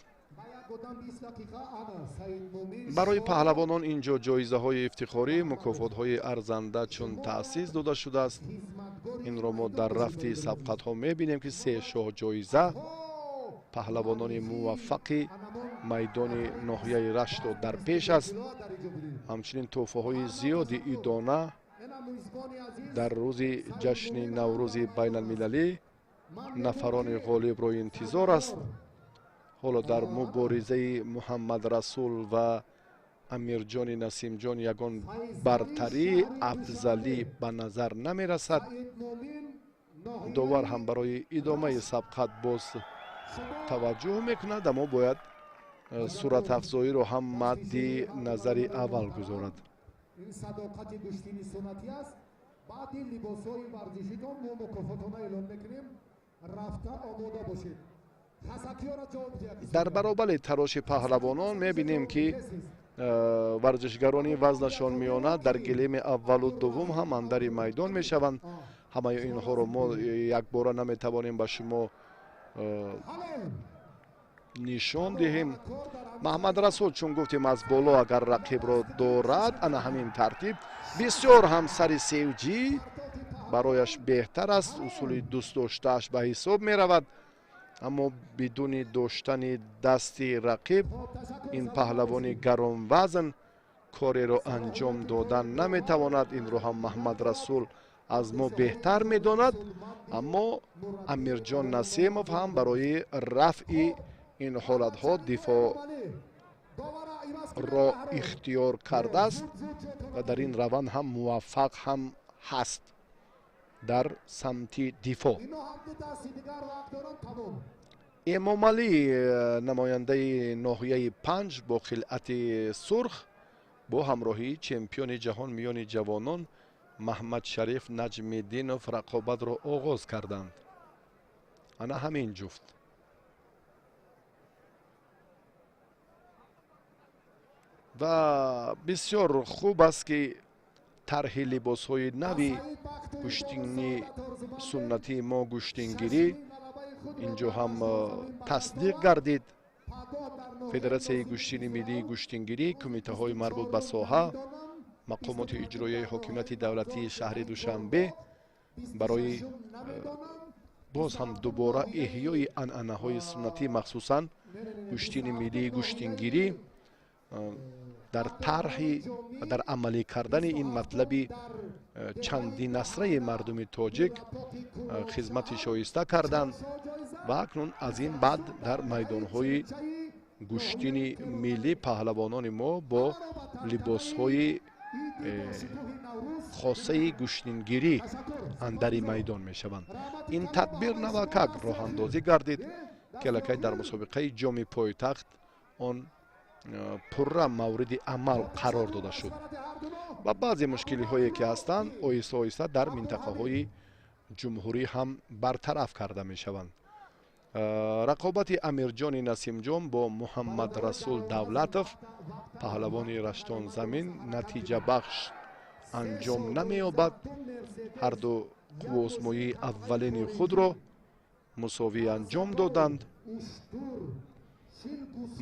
Барои паҳлавонон ин ҷо ҷоизаҳои ифтихорӣ, мукофотҳои арзанда чун таъсис дода шудааст. Инро мо дар рафти сабқатҳо мебинем, ки 3 шоҳ ҷоиза паҳлавонони муваффақи майдони ноҳияи Раштро дар пеш аст. Ҳамчунин тӯҳфаҳои зиёди идона дар рӯзи ҷашни Наврӯзи байналмилалӣ нафарони ғолибро интизор аст. Ҳоло дар муборизаи Муҳаммадрасул ва Амирҷони Насимҷон ягон бартарӣ, афзалӣ ба назар намерасад. Довар ҳам барои идомаи сабқат боз таваҷҷӯҳ мекунад, аммо бояд суратафзоиро ҳам мадди назари аввал гузорад. Ин садоқати гӯштини суннатӣ аст. Баъди либосҳои варзишитон мо мукофотона эълон мекунем. Рафта омода бошед. Дар баробари тароши паҳлавонон мебинем, ки варзишгарони вазнашон миёна дар гилеми аввалу дуввум ҳам андари майдон мешаванд. Ҳамаи инҳоро мо якбора наметавонем ба шумо нишон диҳем. Маҳмадрасул, чун гуфтем, аз боло агар рақибро дорад, ана ҳамин тартиб бисёр ҳам сари севҷӣ барояш беҳтар аст, усули дӯстдоштааш ба ҳисоб меравад. Аммо бидуни доштани дасти рақиб ин паҳлавони гаронвазн Кореро анҷом додан наметавонад. Инро ҳам Маҳмад Расул аз мо беҳтар медонад, аммо Амирҷон Насимов ҳам барои рафъи ин ҳолатҳо дифоъро ихтиёр кардааст ва дар ин раванд ҳам муваффақ ҳам ҳаст дар самти дифоъ. Эмомалӣ, намояндаи ноҳияи Панҷ, бо хилъати сурх бо ҳамроҳии чемпиони ҷаҳон миёни ҷавонон Маҳмадшариф Наҷмиддинов рақобатро оғоз карданд. Ана ҳамин ҷуфт. Ва бисёр хуб аст, ки тарҳи либосҳои нави гӯштини суннатии мо, гӯштингирӣ, инҷо ҳам тасдиқ гардид. Федератсияи гӯштини миллии гӯштингирӣ, кумитаҳои марбут ба соҳа, мақомоти иҷроияи ҳокимияти давлатии шаҳри Душанбе барои боз ҳам дубора эҳёи анъанаҳои суннатӣ, махсусан гӯштини миллии гӯштингирӣ, дар тарҳи ва дар амалӣ кардани ин матлаби чандинасраи мардуми тоҷик хизмати шоиста карданд ва акнун аз ин баъд дар майдонҳои гӯштини миллӣ паҳлавонони мо бо либосҳои хосаи гӯштингирӣ андари майдон мешаванд. Ин тадбир навакак роҳандозӣ гардид, ки аллакай дар мусобиқаи ҷоми пойтахт он пурра мавриди амал қарор дода шуд ва баъзе мушкилиҳое ки ҳастанд, оҳиста оҳиста дар минтақаҳои ҷумҳурӣ ҳам бартараф карда мешаванд. Рақобати Амирҷони Насимҷон бо Муҳаммадрасул Давлатов, паҳлавони Раштонзамин, натиҷабахш анҷом намеёбад. Ҳарду қувваозмоии аввалини худро мусовӣ анҷом доданд.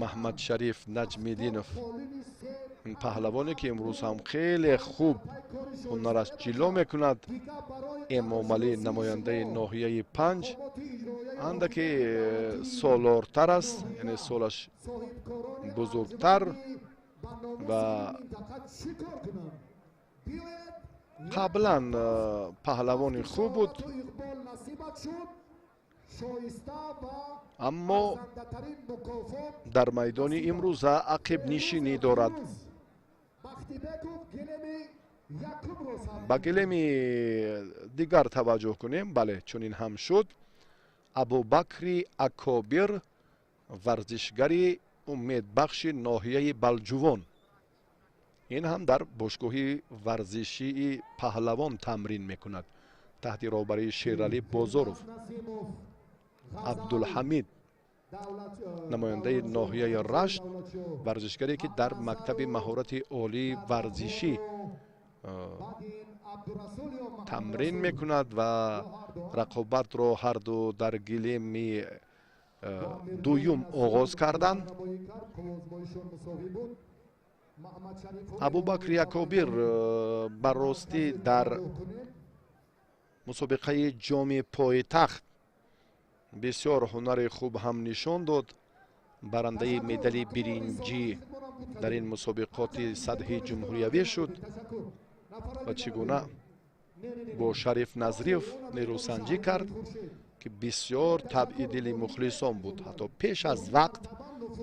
Маҳмадшариф Наҷмиддинов, ин паҳлавоне ки имрӯз ҳам хеле хуб ҳунараш ҷило мекунад. Эмомалӣ, намояндаи ноҳияи Панҷ, андаке солортар аст, яъне солаш бузургтар ва қаблан паҳлавони хуб буд, аммо дар майдони имрӯза ақибнишинӣ дорад. Ба гилеми дигар таваҷҷӯҳ кунем. Бале, чунин ҳам шуд. Абубакри Акобир, варзишгари умедбахши ноҳияи Балҷувон, ин ҳам дар бошгоҳи варзишии Паҳлавон тамрин мекунад таҳти роҳбарии Шералӣ Бозоров. Абдулҳамид, намояндаи ноҳияи Рашт, варзишгаре ки дар мактаби маҳорати олии варзишӣ тамрин мекунад ва рақобатро ҳарду дар гилеми дуюм оғоз карданд. Абубакр Якобир ба ростӣ дар мусобиқаи ҷоми пойтахт бисёр ҳунари хуб ҳам нишон дод. Барандаи медали биринҷӣ дар ин мусобиқоти сатҳи ҷумҳуриявӣ шуд ва чӣ гуна бо Шариф Назриев нерӯсанҷӣ кард, ки бисёр табъи дили мухлисон буд. Ҳатто пеш аз вақт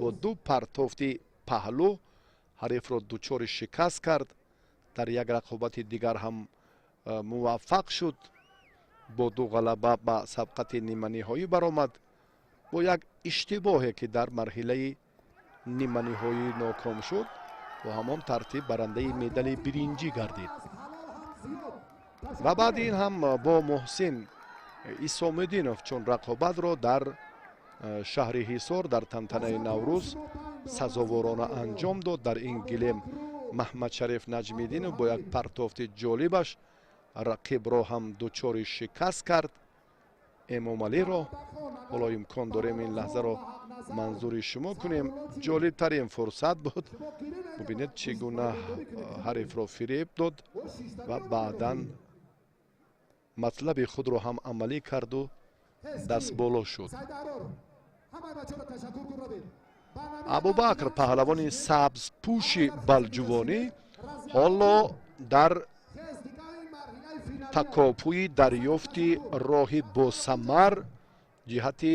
бо ду партофти паҳлӯ ҳарифро дучори шикаст кард. Дар як рақобати дигар ҳам муваффақ шуд, бо ду ғалаба ба сабқати ниманиҳоӣ баромад. Бо як иштибоҳе ки дар марҳилаи ниманиҳоӣ ноком шуд, бо ҳамон тартиб барандаи медали биринҷӣ гардид. Ва баъди ин ҳам бо Муҳсин Исомиддинов чун рақобатро дар шаҳри Ҳисор дар тантанаи Наврӯз сазоворона анҷом дод. Дар ин гилем Маҳмадшариф Наҷмиддинов бо як партофти ҷолибаш рақибро ҳам дучори шикаст кард, Эмомалиро. Ҳоло имкон дорем ин лаҳзаро манзури шумо кунем. Ҷолибтарин фурсат буд. Бубинед, чӣ гуна ҳарифро фиреб дод ва баъдан матлаби худро ҳам амалӣ карду дастболо шуд. Абубакр, паҳлавони сабзпӯши балҷувонӣ, ҳоло дар такопӯи дарёфти роҳи босамар ҷиҳати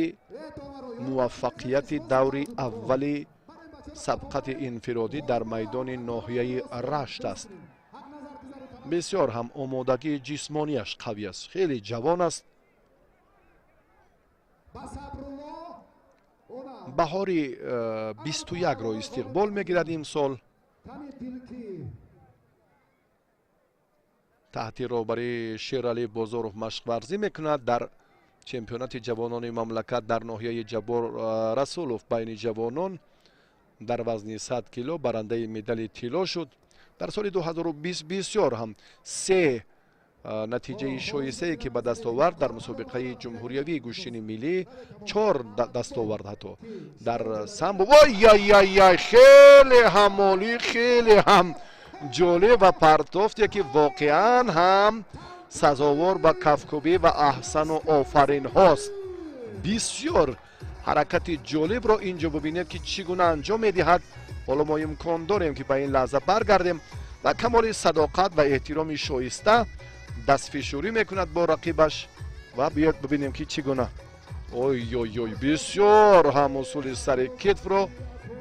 муваффақияти даври аввали сабқати инфиродӣ дар майдони ноҳияи Рашт аст. Бисёр ҳам омодагии ҷисмонияш қавӣ аст, хеле ҷавон аст. Баҳори 21-ро истиқбол мегирад имсол. Таҳти роҳбарии Шералӣ Бозоров машқварзӣ мекунад. Дар чемпионати ҷавонони мамлакат дар ноҳияи Ҷаббор Расулов байни ҷавонон дар вазни 100 кило барандаи медали тилло шуд. Дар соли 2020 бисёр ҳам се натиҷаи шоистае ки ба даст овард дар мусобиқаи ҷумҳуриявии гӯштини миллӣ, 4 дастовард ҳатто дар самбо. Ой-яй-яй-яй, хеле ҳам олӣ, хеле ҳам ҷолиб ва партофте ки воқеан ҳам сазовор ба кафкӯбӣ ва аҳсану офаринҳост. Бисёр ҳаракати ҷолибро инҷо бибинед ки чӣ гуна анҷом медиҳад. Ҳоло мо имкон дорем ки ба ин лаҳза баргардем ва камоли садоқат ва эҳтироми шоиста дастфишурӣ мекунад бо рақибаш ва биёед бибинем ки чӣ гуна. Ой-ой-ой, бисёр ҳам усули сари китфро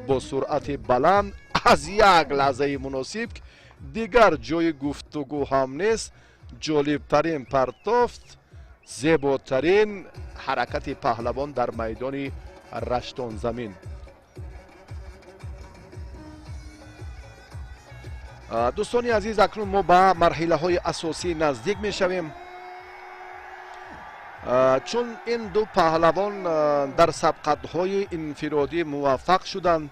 бо суръати баланд аз як лаҳзаи муносиб, дигар ҷои гуфтугӯ ҳам нест. Ҷолибтарин партофт, зеботарин ҳаракати паҳлавон дар майдони Раштонзамин. Дӯстони азиз, акнун мо ба марҳилаҳои асосӣ наздик мешавем. Чун ин ду паҳлавон дар сабқатҳои инфиродӣ муваффақ шуданд,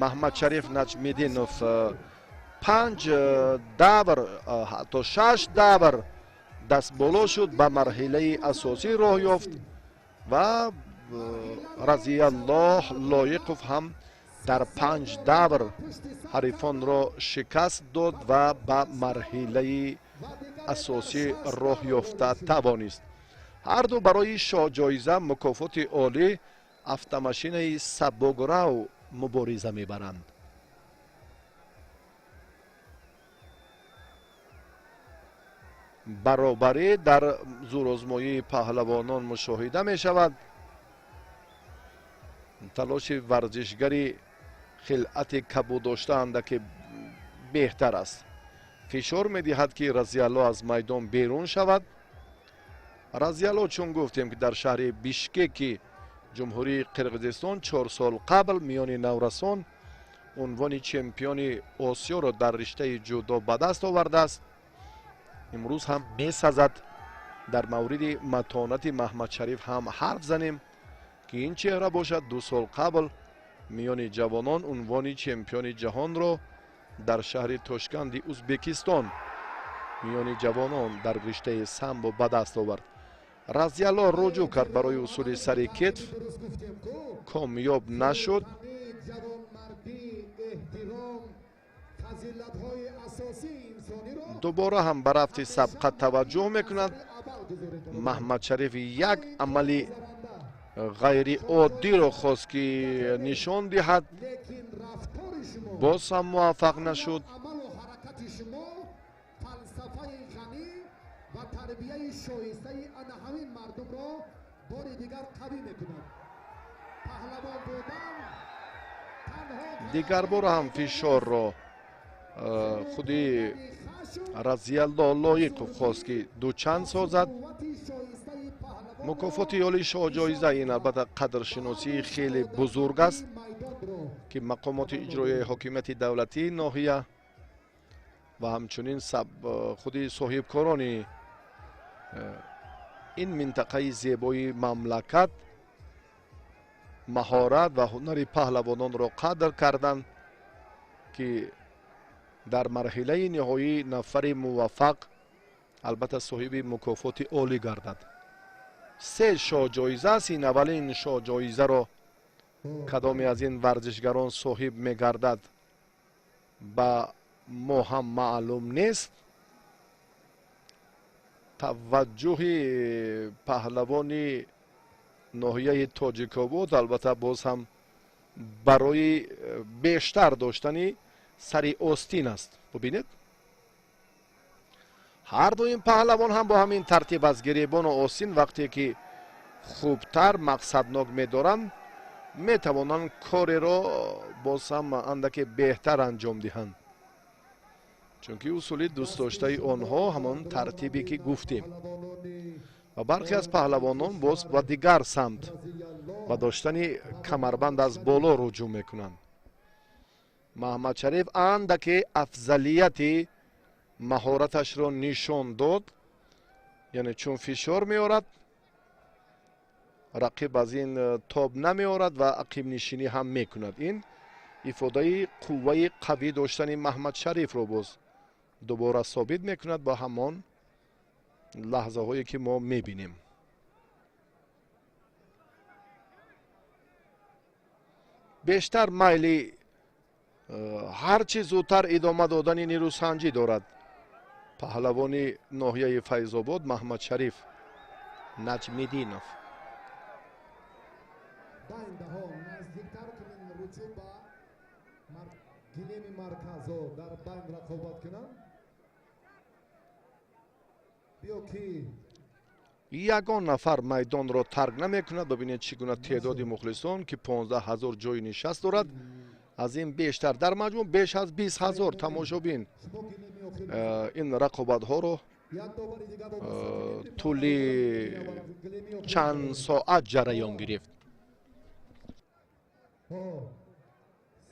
Маҳмадшариф Наҷмиддинов 5 давр, ҳатто 6 давр дастболо шуд, ба марҳилаи асосӣ роҳ ёфт ва Разияллоҳ Лоиқов ҳам дар 5 давр ҳарифонро шикаст дод ва ба марҳилаи асосӣ роҳ ёфта тавонист. Ҳар ду барои шоҳҷоиза мукофоти олӣ автомашинаи сабуграв мубориза мебаранд. Баробарӣ дар зӯрозмоии паҳлавонон мушоҳида мешавад. Талоши варзишгари хилъати кабуд доштаанда ки беҳтар аст. Фишор медиҳад ки Разиялло аз майдон берун шавад. Разиялло, чун гуфтем ки дар шаҳри Бишкеки ҷумҳурии Қирғизистон 4 сол қабл миёни наврасон унвони чемпиони Осиёро дар риштаи ҷудо ба даст овардааст, имрӯз ҳам месазад дар мавриди матонати Маҳмадшариф ҳам ҳарф занем ки ин чеҳра бошад 2 сол қабл миёни ҷавонон унвони чемпиони ҷаҳонро дар шаҳри Тошканди Узбекистон миёни ҷавонон дар риштаи самбо ба даст овард. Разиялло руҷӯъ кард барои усули сари китф, комёб нашуд. Дубора ҳам ба рафти сабқат таваҷҷӯҳ мекунад. Маҳмадшариф як амали ғайриоддиро хост ки нишон диҳад, боз ҳам муваффақ нашуд. Дигар бор ҳам фишорро худи Разиялло Лоиқов хост ки дучанд созад. Мукофоти олии шоҳҷоиза ин албатта қадршиносии хеле бузург аст ки мақомоти иҷроияи ҳокимияти давлатии ноҳия ва ҳамчунин худи соҳибкорони ин минтақаи зебои мамлакат маҳорат ва ҳунари паҳлавононро қадр карданд ки дар марҳилаи ниҳоӣ нафари муваффақ албатта соҳиби мукофоти олӣ гардад. 3 шоҳҷоиза аст. Ин аввалин шоҳҷоизаро кадоме аз ин варзишгарон соҳиб мегардад ба мо ҳам маълум нест. Таваҷҷӯҳи паҳлавони ноҳияи Тоҷикобод албатта боз ҳам Барои бештар доштани сари остин аст. Бубинед, ҳар ду ин паҳлавон ҳам бо ҳамин тартиб аз гиребону остин вақте ки хубтар мақсаднок медоранд, метавонанд кореро боз ҳам андаке беҳтар анҷом диҳанд, чунки усули дӯстдоштаи онҳо ҳамон тартибе ки гуфтем. Ва бархе аз паҳлавонон боз ба дигар самт, ба доштани камарбанд аз боло руҷӯъ мекунанд. Маҳмадшариф андаке афзалияти маҳораташро нишон дод, яъне чун фишор меорад, рақиб аз ин тоб намеорад ва ақибнишинӣ ҳам мекунад. Ин ифодаи қувваи қавӣ доштани Маҳмадшарифро боз дубора собит мекунад ба ҳамон лаҳзаҳое ки мо мебинем. Бештар майли ҳар чӣ зудтар идома додани нерӯсанҷӣ дорад паҳлавони ноҳияи Файзобод Маҳмадшариф Наҷмиддинов. Ягон нафар майдонро тарк намекунад. Бибинед, чӣ гуна теъдоди мухлисон, ки 15 ҳазор ҷойи нишаст дорад, аз ин бештар, дар маҷмӯъ беш аз 20 ҳазор тамошобин ин рақобатҳоро тӯли чанд соат ҷараён гирифт.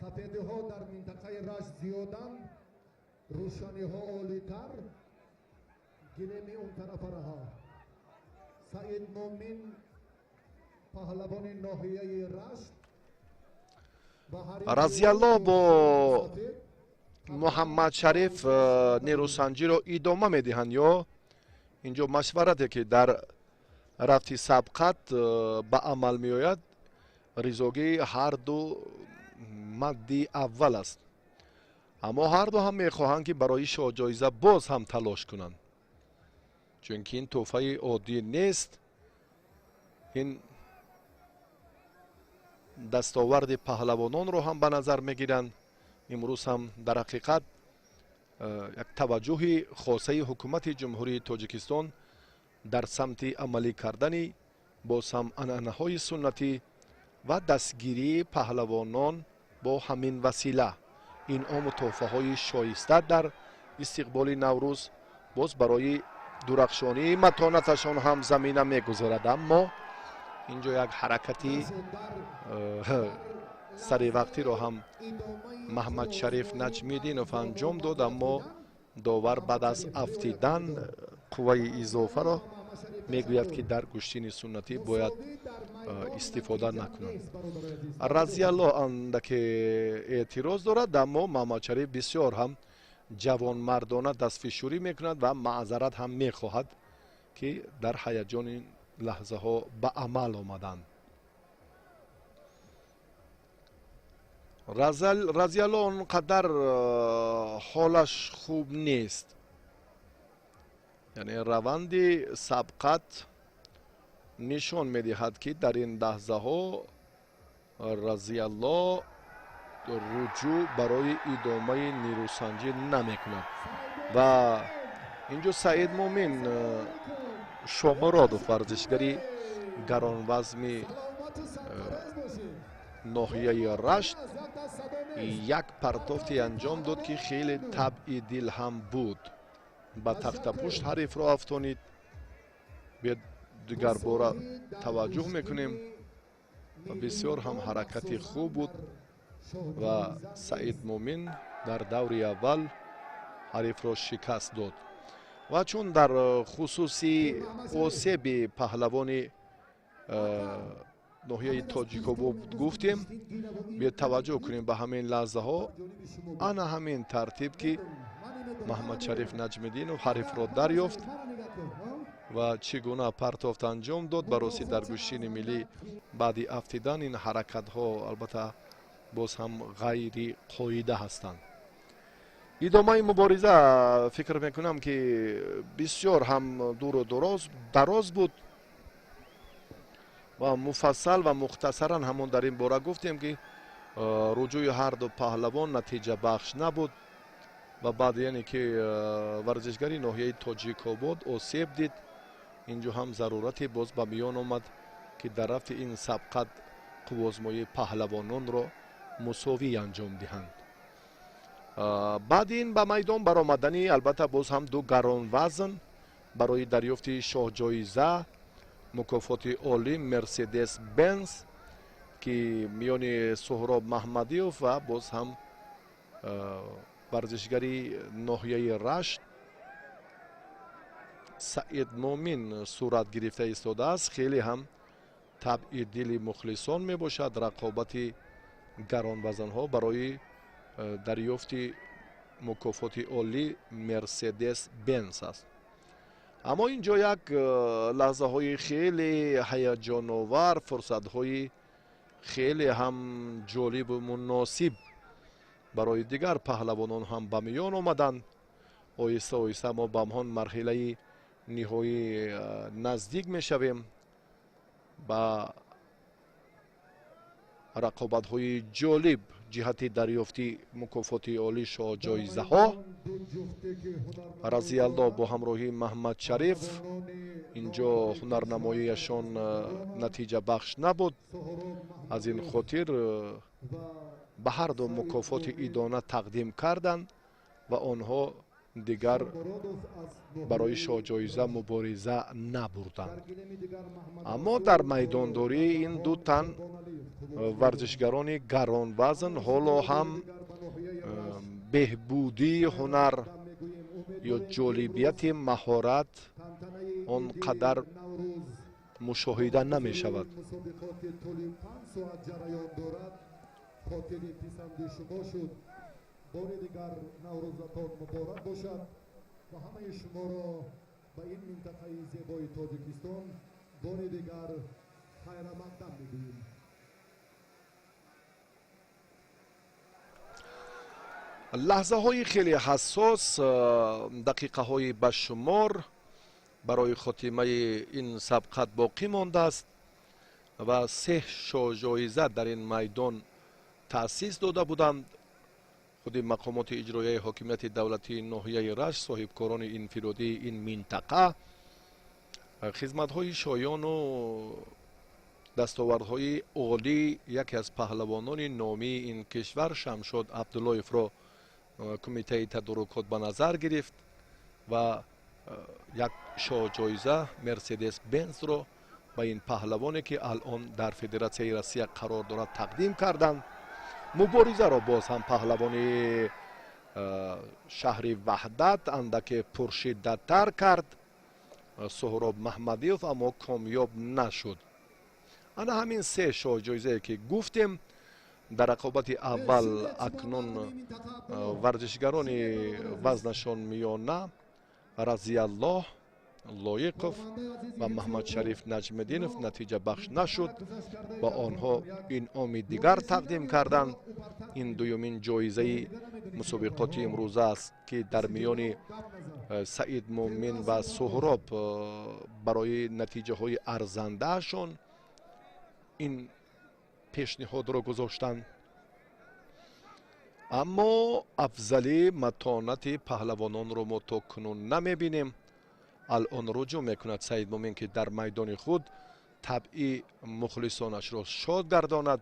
Сафедиҳо дар минтақаи Рашт зиёданд, рӯшаниҳо олитар, гилеми он тарафараҳа. Саид Мумин, паҳлавони ноҳияи Рашт. Разиялло бо Муҳаммадшариф нерӯсанҷиро идома медиҳанд ё инҷо машварате ки дар рафти сабқат ба амал меояд, ризогии ҳар ду мадди аввал аст. Аммо ҳар ду ҳам мехоҳанд, ки барои шоҳҷоиза боз ҳам талош кунанд, чунки ин тӯҳфаи оддӣ нест. Ин дастоварди паҳлавононро ҳам ба назар мегиранд. Имрӯз ҳам дар ҳақиқат як таваҷҷӯҳи хосаи ҳукумати Ҷумҳурии Тоҷикистон дар самти амалӣ кардани боз ҳам анъанаҳои суннатӣ ва дастгирии паҳлавонон бо ҳамин васила инъому тӯҳфаҳои шоиста дар истиқболи Наврӯз боз барои дурахшонии матонаташон ҳам замина мегузорад. Аммо инҷо як ҳаракати саривақтиро ҳам Маҳмадшариф Наҷмиддинов анҷом дод, аммо довар баъд аз афтидан қувваи изофаро мегӯяд, ки дар гӯштини суннатӣ бояд истифода накунанд. Разиялло андаке эътироз дорад, аммо Маҳмадшариф бисёр ҳам ҷавонмардона дастфишурӣ мекунад ва маъзарат ҳам мехоҳад, ки дар ҳаяҷони лаҳзаҳо ба амал омаданд. Разиялло он қадар ҳолаш хуб нест, яъне раванди сабқат нишон медиҳад, ки дар ин лаҳзаҳо Разиялло руҷӯъ барои идомаи нерӯсанҷӣ намекунад. Ва инҷо Саид Мумин Шомуродов, варзишгари гаронвазми ноҳияи Рашт, як партофте анҷом дод, ки хеле табъи дил ҳам буд. Ба тахтапушт ҳарифро афтонид. Биёд дигарбора таваҷҷӯҳ мекунем. Ва бисёр ҳам ҳаракати хуб буд ва Саид Мумин дар даври аввал ҳарифро шикаст дод. Ва чун дар хусуси осеби паҳлавони ноҳияи Тоҷикобод гуфтем, биёд таваҷҷӯҳ кунем ба ҳамин лаҳзаҳо. Ана ҳамин тартиб, ки Маҳмадшариф Наҷмиддинов ҳарифро дарёфт ва чӣ гуна партофт анҷом дод. Бароси дар гӯштини миллӣ баъди афтидан ин ҳаракатҳо албатта боз ҳам ғайри қоида ҳастанд. Идомаи мубориза фикр мекунам, ки бисёр ҳам дуру дароз буд ва муфассал ва мухтасаран ҳамон дар ин бора гуфтем, ки Руҷӯи ҳар ду паҳлавон натиҷабахш набуд ва баъд яъне ки варзишгари ноҳияи Тоҷикобод осеб дид. Инҷо ҳам зарурате боз ба миён омад, ки дар рафти ин сабқат қуввозмоии паҳлавононро мусовӣ анҷом диҳанд. Баъди ин ба майдон баромадани албатта боз ҳам ду гаронвазн барои дарёфти шоҳҷоиза мукофоти олӣ Мерседес Бенз, ки миёни Суҳроб Маҳмадиёв ва боз ҳам варзишгари ноҳияи Рашт Саид Мумин сурат гирифта истодааст. Хеле ҳам табъи дили мухлисон мебошад рақобати гаронвазнҳо барои дарёфти мукофоти олӣ Мерседес Бенз аст. Аммо инҷо як лаҳзаҳои хеле ҳаяҷоновар, фурсатҳои хеле ҳам ҷолибу муносиб барои дигар паҳлавонон ҳам ба миён омаданд. Оҳиста оҳиста мо ба ҳамон марҳилаи ниҳоӣ наздик мешавем, ба рақобатҳои ҷолиб ҷиҳати дарёфти мукофоти олӣ шоҳҷоизаҳо. Разиялло бо ҳамроҳии Маҳмадшариф инҷо ҳунарнамоияшон натиҷабахш набуд. Аз ин хотир ба ҳар ду мукофоти идона тақдим карданд ва онҳо дигар барои шоҳҷоиза мубориза набурданд. Аммо дар майдондории ин ду тан варзишгарони гаронвазн ҳоло ҳам беҳбудии ҳунар ё ҷолибияти маҳорат он қадар мушоҳида намешавад. Бори дигар Наврӯзатон муборак бошад ва ҳамаи шуморо ба ин минтақаи зебои Тоҷикистон бори дигар хайрамақдам мегӯем. Лаҳзаҳои хеле ҳассос, дақиқаҳои ба шумор барои хотимаи ин сабқат боқӣ мондааст ва се шоҳҷоиза дар ин майдон таъсис дода буданд. Худи мақомоти иҷроияи ҳокимияти давлатии ноҳияи Рашт, соҳибкорони инфиродии ин минтақа хизматҳои шоёну дастовардҳои олӣ яке аз паҳлавонони номии ин кишвар Шамшод Абдуллоевро кумитаи тадорукот ба назар гирифт ва як шоҳҷоиза Мерседес Бензро ба ин паҳлавоне, ки алон дар Федератсияи Россия қарор дорад, тақдим карданд. Муборизаро боз ҳам паҳлавони шаҳри Ваҳдат андаке пуршиддаттар кард Суҳроб Маҳмадиёв, аммо комёб нашуд. Ана ҳамин се шоҳҷоизае ки гуфтем дар рақобати аввал акнун варзишгарони вазнашон миёна Разияллоҳ Лоиқов ва Маҳмадшариф Наҷмиддинов натиҷабахш нашуд ва онҳо инъоми дигар тақдим карданд. Ин дуюмин ҷоизаи мусобиқоти имрӯза аст, ки дар миёни Саид Мумин ва Суҳроб барои натиҷаҳои арзандаашон ин пешниҳодро гузоштанд. Аммо афзали матонати паҳлавононро мо то кунун намебинем. Алон руҷӯъ мекунад Саид Мумин, ки дар майдони худ табъи мухлисонашро шод гардонад.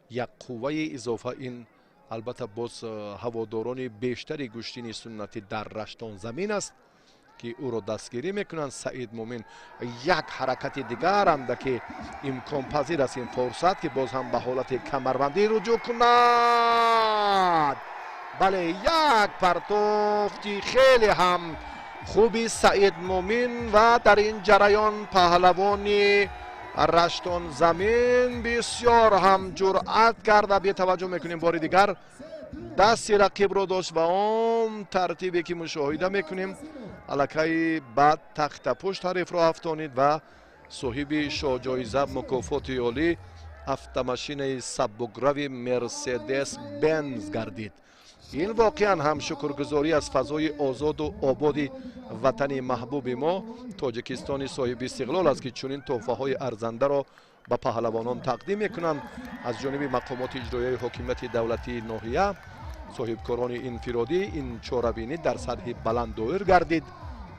Як қувваи изофа ин албатта боз ҳаводорони бештари гӯштини суннатӣ дар Раштон замин аст, ки ӯро дастгирӣ мекунанд. Саид Мумин як ҳаракати дигар андаке имконпазир аст ин фурсат, ки боз ҳам ба ҳолати камарбандӣ руҷӯъ кунад. Бале, як партофти хеле ҳам хуби Саид Мумин ва дар ин ҷараён паҳлавони Раштон замин бисёр ҳам ҷуръат карда, бетаваҷҷӯҳ мекунем бори дигар дасти рақибро дошт ва он тартибе ки мушоҳида мекунем аллакай ба тахтапушт ҳарифро афтонид ва соҳиби шоҳҷоиза мукофоти олӣ автомашинаи сабукрави Мерседес Бенз гардид. Ин воқеан ҳам шукргузорӣ аз фазои озоду ободи ватани маҳбуби мо Тоҷикистони соҳиби истиқлол аст, ки чунин тӯҳфаҳои арзандаро Ба паҳлавонон тақдим мекунанд аз ҷониби мақомоти иҷроияи ҳокимияти давлатии ноҳия, соҳибкорони инфиродӣ. Ин чорабинӣ дар сатҳи баланд доир гардид.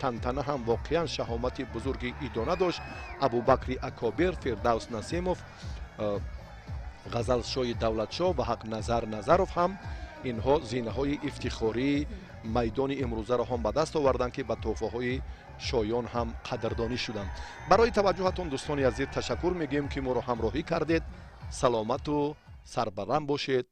Тантана ҳам воқеан шаҳомати бузурги идона дошт. Абубакри Акобир, Фирдавс Насимов, Ғазалшоҳи Давлатшоҳ ва Ҳақназар Назаров ҳам инҳо зинаҳои ифтихории майдони имрӯзаро ҳам ба даст оварданд, ки ба тӯҳфаҳои шоён ҳам қадрдонӣ шуданд. Барои таваҷҷӯҳатон, дӯстони азиз, ташаккур мегӯем, ки моро ҳамроҳӣ кардед. Саломату сарбаланд бошед.